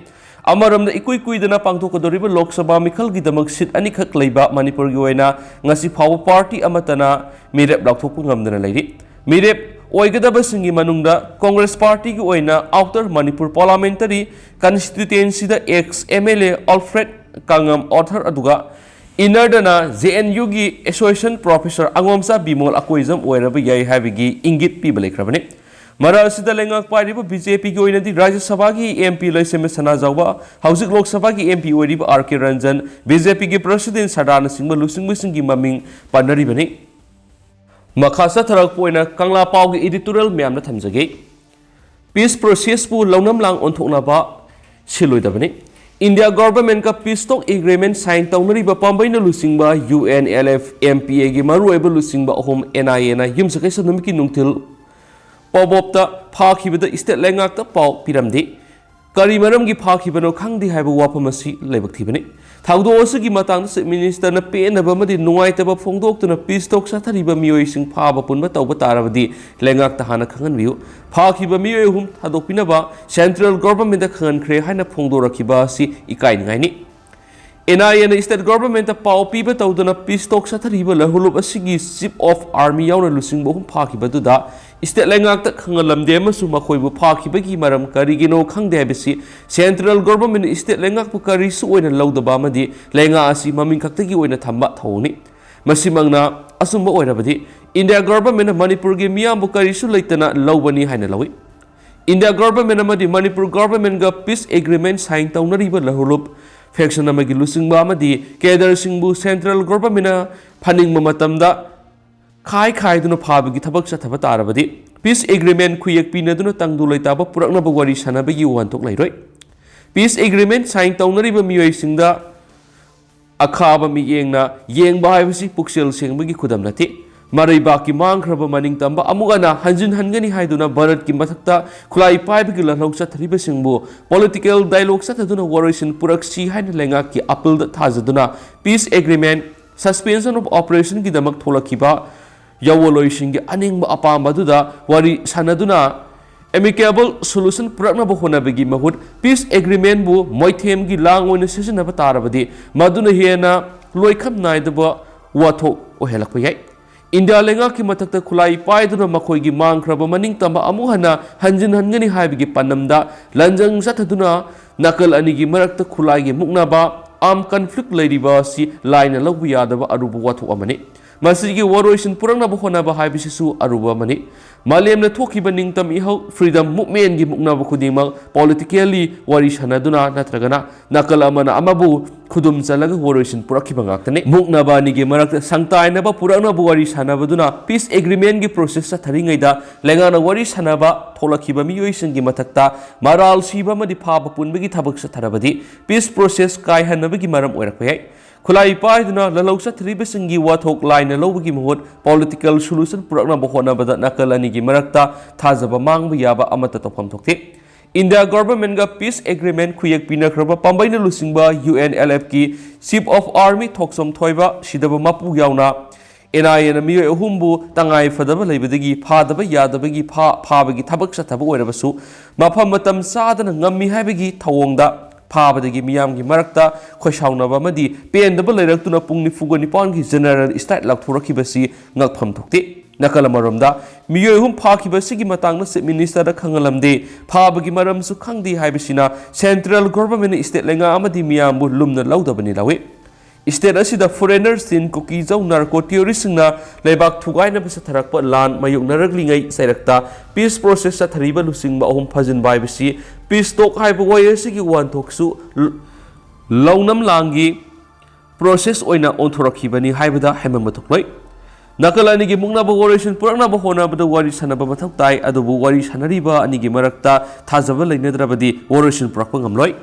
ꯑꯃꯔꯣꯝꯗ ꯏꯀꯨꯏ ꯀꯨꯏꯗꯅ ꯄꯥꯡꯊꯣꯛꯀꯗꯧꯔꯤꯕ ꯂꯣꯛ ꯁꯚꯥ ꯃꯤꯈꯜꯒꯤꯗꯃꯛ ꯁꯤꯠ ꯑꯅꯤꯈꯛ ꯂꯩꯕ ꯃꯅꯤꯄꯨꯔꯒꯤ ꯑꯣꯏꯅ ꯉꯁꯤ ꯐꯥꯎꯕ ꯄꯥꯔꯇꯤ ꯑꯃꯠꯇꯅ ꯃꯤꯔꯦꯞ ꯂꯥꯎꯊꯣꯛꯄ ꯉꯝꯗꯅ ꯂꯩꯔꯤ꯫ ꯃꯤꯔꯦꯞ ꯑꯣꯏꯒꯗꯕꯁꯤꯡꯒꯤ ꯃꯅꯨꯡꯗ ꯀꯣꯡꯒ꯭ꯔꯦꯁ ꯄꯥꯔꯇꯤꯒꯤ ꯑꯣꯏꯅ ꯑꯥꯎꯇꯔ ꯃꯅꯤꯄꯨꯔ ꯄꯥꯔꯂꯥꯃꯦꯟꯇꯔꯤ ꯀꯟꯁꯇꯤꯇ꯭ꯌꯨꯇꯦꯟꯁꯤꯗ ex M L A Alfred Kangam Arthur ꯑꯗꯨꯒ ꯏꯟꯅꯔꯗꯅ ꯖꯦ ꯑꯦꯟ ꯌꯨꯒꯤ ꯑꯦꯁꯣꯁꯤꯌꯦꯁꯟ ꯄ꯭ꯔꯣꯐꯦꯁꯔ ꯑꯉꯣꯝꯆꯥ ꯕꯤꯃꯣꯜ ꯑꯀꯣꯏꯖꯝ ꯑꯣꯏꯔꯕ ꯌꯥꯏ ꯍꯥꯏꯕꯒꯤ ꯏꯪꯒꯤꯠ ꯄꯤꯕ ꯂꯩꯈ꯭ꯔꯕꯅꯤ꯫ ꯃꯔꯛ ꯑꯁꯤꯗ ꯂꯩꯉꯥꯛ ꯄꯥꯏꯔꯤꯕ ꯕꯤ ꯖꯦ ꯄꯤꯒꯤ ꯑꯣꯏꯅꯗꯤ ꯔꯥꯖ꯭ꯌ ꯁꯚꯥꯒꯤ ꯑꯦꯝ ꯄꯤ ꯂꯩꯁꯦꯝꯕ ꯁꯅꯥꯖꯥꯎꯕ, ꯍꯧꯖꯤꯛ ꯂꯣꯛ ꯁꯚꯥꯒꯤ ꯑꯦꯝ ꯄꯤ ꯑꯣꯏꯔꯤꯕ ꯑꯥꯔ ꯀꯦ ꯔꯟꯖꯟ, ꯕꯤ ꯖꯦ ꯄꯤꯒꯤ ꯄ꯭ꯔꯁꯤꯗꯦꯟ ꯁꯗꯥꯅꯆꯤꯡꯕ ꯂꯨꯆꯤꯡꯕꯁꯤꯡꯒꯤ ꯃꯃꯤꯡ ꯄꯟꯅꯔꯤꯕꯅꯤ꯫ ꯃꯈꯥ ꯆꯠꯊꯔꯛꯄ ꯑꯣꯏꯅ ꯀꯪꯂꯥ ꯄꯥꯎꯒꯤ ꯏꯗꯤꯇꯣꯔꯤꯌꯦꯜ ꯃꯌꯥꯝꯅ ꯊꯝꯖꯒꯦ꯫ ꯄꯤꯁ ꯄ꯭ꯔꯣꯁꯦꯁꯄꯨ ꯂꯧꯅꯝ ꯂꯥꯡ ꯑꯣꯟꯊꯣꯛꯅꯕ ꯁꯤꯜꯂꯣꯏꯗꯕꯅꯤ꯫ ꯏꯟꯗꯤꯌꯥ ꯒꯚꯔꯟꯃꯦꯟꯠꯀ ꯄꯤꯁ ꯇꯣꯛ ꯑꯦꯒ꯭ꯔꯤꯃꯦꯟꯠ ꯁꯥꯏꯟ ꯇꯧꯅꯔꯤꯕ ꯄꯥꯝꯕꯩꯅ ꯂꯨꯆꯤꯡꯕ U N L F M P ꯑꯦꯒꯤ ꯃꯔꯨꯑꯣꯏꯕ ꯂꯨꯆꯤꯡꯕ ꯑꯍꯨꯝ ꯑꯦꯟ ꯑꯥꯏ ꯑꯦꯅ ꯌꯨꯝꯁꯀꯩꯁ ꯅꯨꯃꯤꯠꯀꯤ ꯅꯨꯡꯊꯤꯜ ꯄꯣꯕꯣꯞꯇ ꯐꯥꯈꯤꯕꯗ ꯏꯁꯇꯦꯠ ꯂꯩꯉꯥꯛꯇ ꯄꯥꯎ ꯄꯤꯔꯝꯗꯦ꯫ ꯀꯔꯤ ꯃꯔꯝꯒꯤ ꯐꯥꯈꯤꯕꯅꯣ ꯈꯪꯗꯦ ꯍꯥꯏꯕ ꯋꯥꯐꯝ ꯑꯁꯤ ꯂꯥꯏꯕꯛ ꯊꯤꯕꯅꯤ꯫ ꯊꯧꯗꯣꯛ ꯑꯁꯤꯒꯤ ꯃꯇꯥꯡꯗ ꯆꯤꯐ ꯃꯤꯅꯤꯁꯇꯔꯅ ꯄꯦꯟꯅꯕ ꯑꯃꯗꯤ ꯅꯨꯡꯉꯥꯏꯇꯕ ꯐꯣꯡꯗꯣꯛꯇꯨꯅ ꯄꯤꯁ ꯇꯣꯛ ꯆꯠꯊꯔꯤꯕ ꯃꯤꯑꯣꯏꯁꯤꯡ ꯐꯥꯕ ꯄꯨꯟꯕ ꯇꯧꯕ ꯇꯥꯔꯕꯗꯤ ꯂꯩꯉꯥꯛꯇ ꯍꯥꯟꯅ ꯈꯪꯍꯟꯕꯤꯌꯨ꯫ ꯐꯥꯈꯤꯕ ꯃꯤꯑꯣꯏ ꯑꯍꯨꯝ ꯊꯥꯗꯣꯛꯄꯤꯅꯕ ꯁꯦꯟꯇ꯭ꯔꯦꯜ ꯒꯚꯔꯟꯃꯦꯟꯠꯇ ꯈꯪꯍꯟꯈ꯭ꯔꯦ ꯍꯥꯏꯅ ꯐꯣꯡꯗꯣꯔꯛꯈꯤꯕ ꯑꯁꯤ ꯏꯀꯥꯏꯅꯤꯡꯉꯥꯏꯅꯤ꯫ ꯑꯦꯟ ꯑꯥꯏ ꯑꯦꯅ ꯏꯁꯇꯦꯠ ꯒꯚꯔꯟꯃꯦꯟꯠꯇ ꯄꯥꯎ ꯄꯤꯕ ꯇꯧꯗꯨꯅ ꯄꯤꯁ ꯇꯣꯛ ꯆꯠꯊꯔꯤꯕ ꯂꯍꯨꯂꯨꯞ ꯑꯁꯤꯒꯤ ꯆꯤꯐ ꯑꯣꯐ ꯑꯥꯔꯃꯤ ꯌꯥꯎꯅ ꯂꯨꯆꯤꯡꯕ ꯑꯍꯨꯝ ꯐꯥꯈꯤꯕꯗꯨꯗ ꯏꯁꯇꯦꯠ ꯂꯩꯉꯥꯛꯇ ꯈꯪꯍꯜꯂꯝꯗꯦ ꯑꯃꯁꯨꯡ ꯃꯈꯣꯏꯕꯨ ꯐꯥꯈꯤꯕꯒꯤ ꯃꯔꯝ ꯀꯔꯤꯒꯤꯅꯣ ꯈꯪꯗꯦ ꯍꯥꯏꯕꯁꯤ ꯁꯦꯟꯇ꯭ꯔꯦꯜ ꯒꯚꯔꯟꯃꯦꯟꯠꯅ ꯏꯁꯇꯦꯠ ꯂꯩꯉꯥꯛꯄꯨ ꯀꯔꯤꯁꯨ ꯑꯣꯏꯅ ꯂꯧꯗꯕ ꯑꯃꯗꯤ ꯂꯩꯉꯥꯛ ꯑꯁꯤ ꯃꯃꯤꯡ ꯈꯛꯇꯒꯤ ꯑꯣꯏꯅ ꯊꯝꯕ ꯊꯧꯑꯣꯡꯅꯤ꯫ ꯃꯁꯤꯃꯛꯅ ꯑꯆꯨꯝꯕ ꯑꯣꯏꯔꯕꯗꯤ ꯏꯟꯗꯤꯌꯥ ꯒꯚꯔꯟꯃꯦꯟꯠꯅ ꯃꯅꯤꯄꯨꯔꯒꯤ ꯃꯤꯌꯥꯝꯕꯨ ꯀꯔꯤꯁꯨ ꯂꯩꯇꯅ ꯂꯧꯕꯅꯤ ꯍꯥꯏꯅ ꯂꯧꯏ꯫ ꯏꯟꯗꯤꯌꯥ ꯒꯚꯔꯟꯃꯦꯟꯠ ꯑꯃꯗꯤ ꯃꯅꯤꯄꯨꯔ ꯒꯚꯔꯟꯃꯦꯟꯠꯒ ꯄꯤꯁ ꯑꯦꯒ꯭ꯔꯤꯃꯦꯟꯠ ꯁꯥꯏꯟ ꯇꯧꯅꯔꯤꯕ ꯂꯍꯨꯂꯨꯞ ꯐꯦꯛꯁꯟ ꯑꯃꯒꯤ ꯂꯨꯆꯤꯡꯕ ꯑꯃꯗꯤ ꯀꯦꯗꯔꯁꯤꯡꯕꯨ ꯁꯦꯟꯇ꯭ꯔꯦꯜ ꯒꯚꯔꯟꯃꯦꯟꯠꯅ ꯐꯥꯅꯤꯡꯕ ꯃꯇꯝꯗ ꯈꯥꯏ ꯈꯥꯏꯗꯨꯅ ꯐꯥꯕꯒꯤ ꯊꯕꯛ ꯆꯠꯊꯕ ꯇꯥꯔꯕꯗꯤ ꯄꯤꯁ ꯑꯦꯒ꯭ꯔꯤꯃꯦꯟꯠ ꯈꯨꯌꯦꯛ ꯄꯤꯅꯗꯨꯅ ꯇꯪꯗꯨ ꯂꯩꯇꯥꯕ ꯄꯨꯔꯛꯅꯕ ꯋꯥꯔꯤ ꯁꯥꯟꯅꯕꯒꯤ ꯋꯥꯍꯟꯊꯣꯛ ꯂꯩꯔꯣꯏ꯫ ꯄꯤꯁ ꯑꯦꯒ꯭ꯔꯤꯃꯦꯟꯠ ꯁꯥꯏꯟ ꯇꯧꯅꯔꯤꯕ ꯃꯤꯑꯣꯏꯁꯤꯡꯗ ꯑꯈꯥꯕ ꯃꯤꯠꯌꯦꯡꯅ ꯌꯦꯡꯕ ꯍꯥꯏꯕꯁꯤ ꯄꯨꯛꯆꯦꯜ ꯁꯦꯡꯕꯒꯤ ꯈꯨꯗꯝ ꯅꯠꯇꯦ꯫ ꯃꯔꯩꯕꯥꯛꯀꯤ ꯃꯥꯡꯈ꯭ꯔꯕ ꯃꯅꯤꯡꯇꯝꯕ ꯑꯃꯨꯛ ꯍꯟꯅ ꯍꯟꯖꯤꯟ ꯍꯟꯒꯅꯤ ꯍꯥꯏꯗꯨꯅ ꯚꯥꯔꯠꯀꯤ ꯃꯊꯛꯇ ꯈꯨꯠꯂꯥꯏ ꯄꯥꯏꯕꯒꯤ ꯂꯥꯜꯍꯧ ꯆꯠꯊꯔꯤꯕꯁꯤꯡꯕꯨ ꯄꯣꯂꯤꯇꯤꯀꯦꯜ ꯗꯥꯏꯂꯣꯒ ꯆꯠꯊꯗꯨꯅ ꯋꯥꯔꯣꯏꯁꯤꯟ ꯄꯨꯔꯛꯁꯤ ꯍꯥꯏꯅ ꯂꯩꯉꯥꯛꯀꯤ ꯑꯥꯄꯤꯜꯗ ꯊꯥꯖꯗꯨꯅ ꯄꯤꯁ ꯑꯦꯒ꯭ꯔꯤꯃꯦꯟꯠ ꯁꯁꯄꯦꯟꯁꯟ ꯑꯣꯐ ꯑꯣꯄꯔꯦꯁꯟꯒꯤꯗꯃꯛ ꯊꯣꯛꯂꯛꯈꯤꯕ ꯌꯥꯑꯣꯟꯂꯣꯏꯁꯤꯡꯒꯤ ꯑꯅꯤꯡꯕ ꯑꯄꯥꯝꯕ ꯑꯗꯨꯗ ꯋꯥꯔꯤ ꯁꯥꯟꯅꯗꯨꯅ ꯑꯦꯃꯤꯀꯦꯕꯜ ꯁꯣꯂꯨꯁꯟ ꯄꯨꯔꯛꯅꯕ ꯍꯣꯠꯅꯕꯒꯤ ꯃꯍꯨꯠ ꯄꯤꯁ ꯑꯦꯒ꯭ꯔꯤꯃꯦꯟꯠꯕꯨ ꯃꯣꯏꯊꯦꯝꯒꯤ ꯂꯥꯡ ꯑꯣꯏꯅ ꯁꯤꯖꯤꯟꯅꯕ ꯇꯥꯔꯕꯗꯤ ꯃꯗꯨꯅ ꯍꯦꯟꯅ ꯂꯣꯏꯈꯝ ꯅꯥꯏꯗꯕ ꯋꯥꯊꯣꯛ ꯑꯣꯏꯍꯜꯂꯛꯄ ꯌꯥꯏ꯫ ꯏꯟꯗꯤꯌꯥ ꯂꯩꯉꯥꯛꯀꯤ ꯃꯊꯛꯇ ꯈꯨꯠꯂꯥꯏ ꯄꯥꯏꯗꯨꯅ ꯃꯈꯣꯏꯒꯤ ꯃꯥꯡꯈ꯭ꯔꯕ ꯃꯅꯤꯡꯇꯝꯕ ꯑꯃꯨꯛ ꯍꯟꯅ ꯍꯟꯖꯤꯟꯍꯟꯒꯅꯤ ꯍꯥꯏꯕꯒꯤ ꯄꯥꯟꯗꯝꯗ ꯂꯟꯖꯪ ꯆꯠꯊꯗꯨꯅ ꯅꯥꯀꯜ ꯑꯅꯤꯒꯤ ꯃꯔꯛꯇ ꯈꯨꯠꯂꯥꯏꯒꯤ ꯃꯨꯛꯅꯕ, ꯑꯥꯔꯝ ꯀꯟꯐ꯭ꯂꯤꯛ ꯂꯩꯔꯤꯕ ꯑꯁꯤ ꯂꯥꯏꯅ ꯂꯧꯕ ꯌꯥꯗꯕ ꯑꯔꯨꯕ ꯋꯥꯊꯣꯛ ꯑꯃꯅꯤ꯫ ꯃꯁꯤꯒꯤ ꯋꯥꯔꯣꯏꯁꯤꯟ ꯄꯨꯔꯛꯅꯕ ꯍꯣꯠꯅꯕ ꯍꯥꯏꯕꯁꯤꯁꯨ ꯑꯔꯨꯕ ꯑꯃꯅꯤ꯫ ꯃꯥꯂꯦꯝꯅ ꯊꯣꯛꯈꯤꯕ ꯅꯤꯡꯇꯝ ꯏꯍꯧ, freedom movementꯀꯤ ꯃꯨꯛꯅꯕ ꯈꯨꯗꯤꯡꯃꯛ politically ꯋꯥꯔꯤ ꯁꯥꯟꯅꯗꯨꯅ ꯅꯠꯇ꯭ꯔꯒꯅ ꯅꯥꯀꯜ ꯑꯃꯅ ꯑꯃꯕꯨ ꯈꯨꯗꯨꯝ ꯆꯜꯂꯒ ꯋꯥꯔꯣꯏꯁꯤꯟ ꯄꯨꯔꯛꯈꯤꯕ ꯉꯥꯛꯇꯅꯤ꯫ ꯃꯨꯛꯅꯕ ꯑꯅꯤꯒꯤ ꯃꯔꯛꯇ ꯁꯪꯇꯥꯏꯅꯕ ꯄꯨꯔꯛꯅꯕ ꯋꯥꯔꯤ ꯁꯥꯟꯅꯕꯗꯨꯅ peace agreementꯀꯤ process ꯆꯠꯊꯔꯤꯉꯩꯗ ꯂꯩꯉꯥꯛꯅ ꯋꯥꯔꯤ ꯁꯥꯟꯅꯕ ꯊꯣꯛꯂꯛꯈꯤꯕ ꯃꯤꯑꯣꯏꯁꯤꯡꯒꯤ ꯃꯊꯛꯇ ꯃꯔꯥꯜ ꯁꯤꯕ ꯑꯃꯗꯤ ꯐꯥꯕ ꯄꯨꯟꯕꯒꯤ ꯊꯕꯛ ꯆꯠꯊꯔꯕꯗꯤ peace process ꯀꯥꯏꯍꯟꯅꯕꯒꯤ ꯃꯔꯝ ꯑꯣꯏꯔꯛꯄ ꯌꯥꯏ꯫ ꯈꯨꯠꯂꯥꯏ ꯄꯥꯏꯗꯨꯅ ꯂꯥꯜꯍꯧ ꯆꯠꯊꯔꯤꯕꯁꯤꯡꯒꯤ ꯋꯥꯊꯣꯛ ꯂꯥꯏꯅ ꯂꯧꯕꯒꯤ ꯃꯍꯨꯠ political solution ꯄꯨꯔꯛꯅꯕ ꯍꯣꯠꯅꯕꯗ ꯅꯥꯀꯜ ꯑꯅꯤꯒꯤ ꯃꯔꯛꯇ ꯊꯥꯖꯕ ꯃꯥꯡꯕ ꯌꯥꯕ ꯑꯃꯠꯇ ꯇꯧꯐꯝ ꯊꯣꯛꯇꯦ꯫ India governmentꯒ peace agreement ꯈꯨꯌꯦꯛ ꯄꯤꯅꯈ꯭ꯔꯕ ꯄꯥꯝꯕꯩꯅ ꯂꯨꯆꯤꯡꯕ UNLFꯀꯤ Chief of Army ꯊꯣꯛꯆꯣꯝ ꯊꯣꯏꯕ ꯁꯤꯗꯕ ꯃꯄꯨ ꯌꯥꯎꯅ NIAꯅ ꯃꯤꯑꯣꯏ ꯑꯍꯨꯝꯕꯨ ꯇꯉꯥꯏ ꯐꯗꯕ ꯂꯩꯕꯗꯒꯤ ꯐꯥꯗꯕ ꯌꯥꯗꯕꯒꯤ ꯐꯥ-, ꯐꯥꯕꯒꯤ ꯊꯕꯛ ꯆꯠꯊꯕ ꯑꯣꯏꯔꯕꯁꯨ ꯃꯐꯝ ꯃꯇꯝ ꯆꯥꯗꯅ ꯉꯝꯃꯤ ꯍꯥꯏꯕꯒꯤ ꯊꯧꯑꯣꯡꯗ ꯐꯥꯕꯗꯒꯤ ꯃꯤꯌꯥꯝꯒꯤ ꯃꯔꯛꯇ ꯈꯣꯏꯁꯥꯎꯅꯕ ꯑꯃꯗꯤ ꯄꯦꯟꯗꯕ ꯂꯩꯔꯛꯇꯨꯅ ꯄꯨꯡ ꯅꯤꯐꯨꯒ ꯅꯤꯄꯥꯟꯒꯤ general strike ꯂꯥꯎꯊꯣꯔꯛꯈꯤꯕꯁꯤ ꯉꯛꯐꯝ ꯊꯣꯛꯇꯦ꯫ ꯅꯥꯀꯜ ꯑꯃꯔꯣꯝꯗ ꯃꯤꯑꯣꯏ ꯑꯍꯨꯝ ꯐꯥꯈꯤꯕꯁꯤꯒꯤ ꯃꯇꯥꯡꯗ Chief Ministerꯗ ꯈꯪꯍꯜꯂꯝꯗꯦ, ꯐꯥꯕꯒꯤ ꯃꯔꯝꯁꯨ ꯈꯪꯗꯦ ꯍꯥꯏꯕꯁꯤꯅ central governmentꯅ state ꯂꯩꯉꯥꯛ ꯑꯃꯗꯤ ꯃꯤꯌꯥꯝꯕꯨ ꯂꯨꯝꯅ ꯂꯧꯗꯕꯅꯤ ꯂꯧꯏ꯫ State ꯑꯁꯤꯗ foreigners ꯇꯤꯟ ꯀꯨꯀꯤꯖꯧ narco terroristꯁꯤꯡꯅ ꯂꯩꯕꯥꯛ ꯊꯨꯒꯥꯏꯅꯕ ꯆꯠꯊꯔꯛꯄ ꯂꯥꯟ ꯃꯥꯌꯣꯛꯅꯔꯛꯂꯤꯉꯩ ꯆꯩꯔꯛꯇ peace process ꯆꯠꯊꯔꯤꯕ ꯂꯨꯆꯤꯡꯕ ꯑꯍꯨꯝ ꯐꯥꯖꯤꯟꯕ ꯍꯥꯏꯕꯁꯤ peace talk ꯍꯥꯏꯕ ꯋꯥꯍꯩ ꯑꯁꯤꯒꯤ ꯋꯥꯍꯟꯊꯣꯛꯁꯨ ꯂ-, ꯂꯧꯅꯝ ꯂꯥꯡꯒꯤ process ꯑꯣꯏꯅ ꯑꯣꯟꯊꯣꯔꯛꯈꯤꯕꯅꯤ ꯍꯥꯏꯕꯗ ꯍꯥꯏꯃꯟꯕ ꯊꯣꯛꯂꯣꯏ꯫ ꯅꯥꯀꯜ ꯑꯅꯤꯒꯤ ꯃꯨꯛꯅꯕ ꯋꯥꯔꯣꯏꯁꯤꯟ ꯄꯨꯔꯛꯅꯕ ꯍꯣꯠꯅꯕꯗ ꯋꯥꯔꯤ ꯁꯥꯟꯅꯕ ꯃꯊꯧ ꯇꯥꯏ, ꯑꯗꯨꯕꯨ ꯋꯥꯔꯤ ꯁꯥꯟꯅꯔꯤꯕ ꯑꯅꯤꯒꯤ ꯃꯔꯛꯇ ꯊꯥꯖꯕ ꯂꯩꯅꯗ꯭ꯔꯕꯗꯤ ꯋꯥꯔꯣꯏꯁꯤꯟ ꯄꯨꯔꯛꯄ ꯉꯝꯂꯣꯏ꯫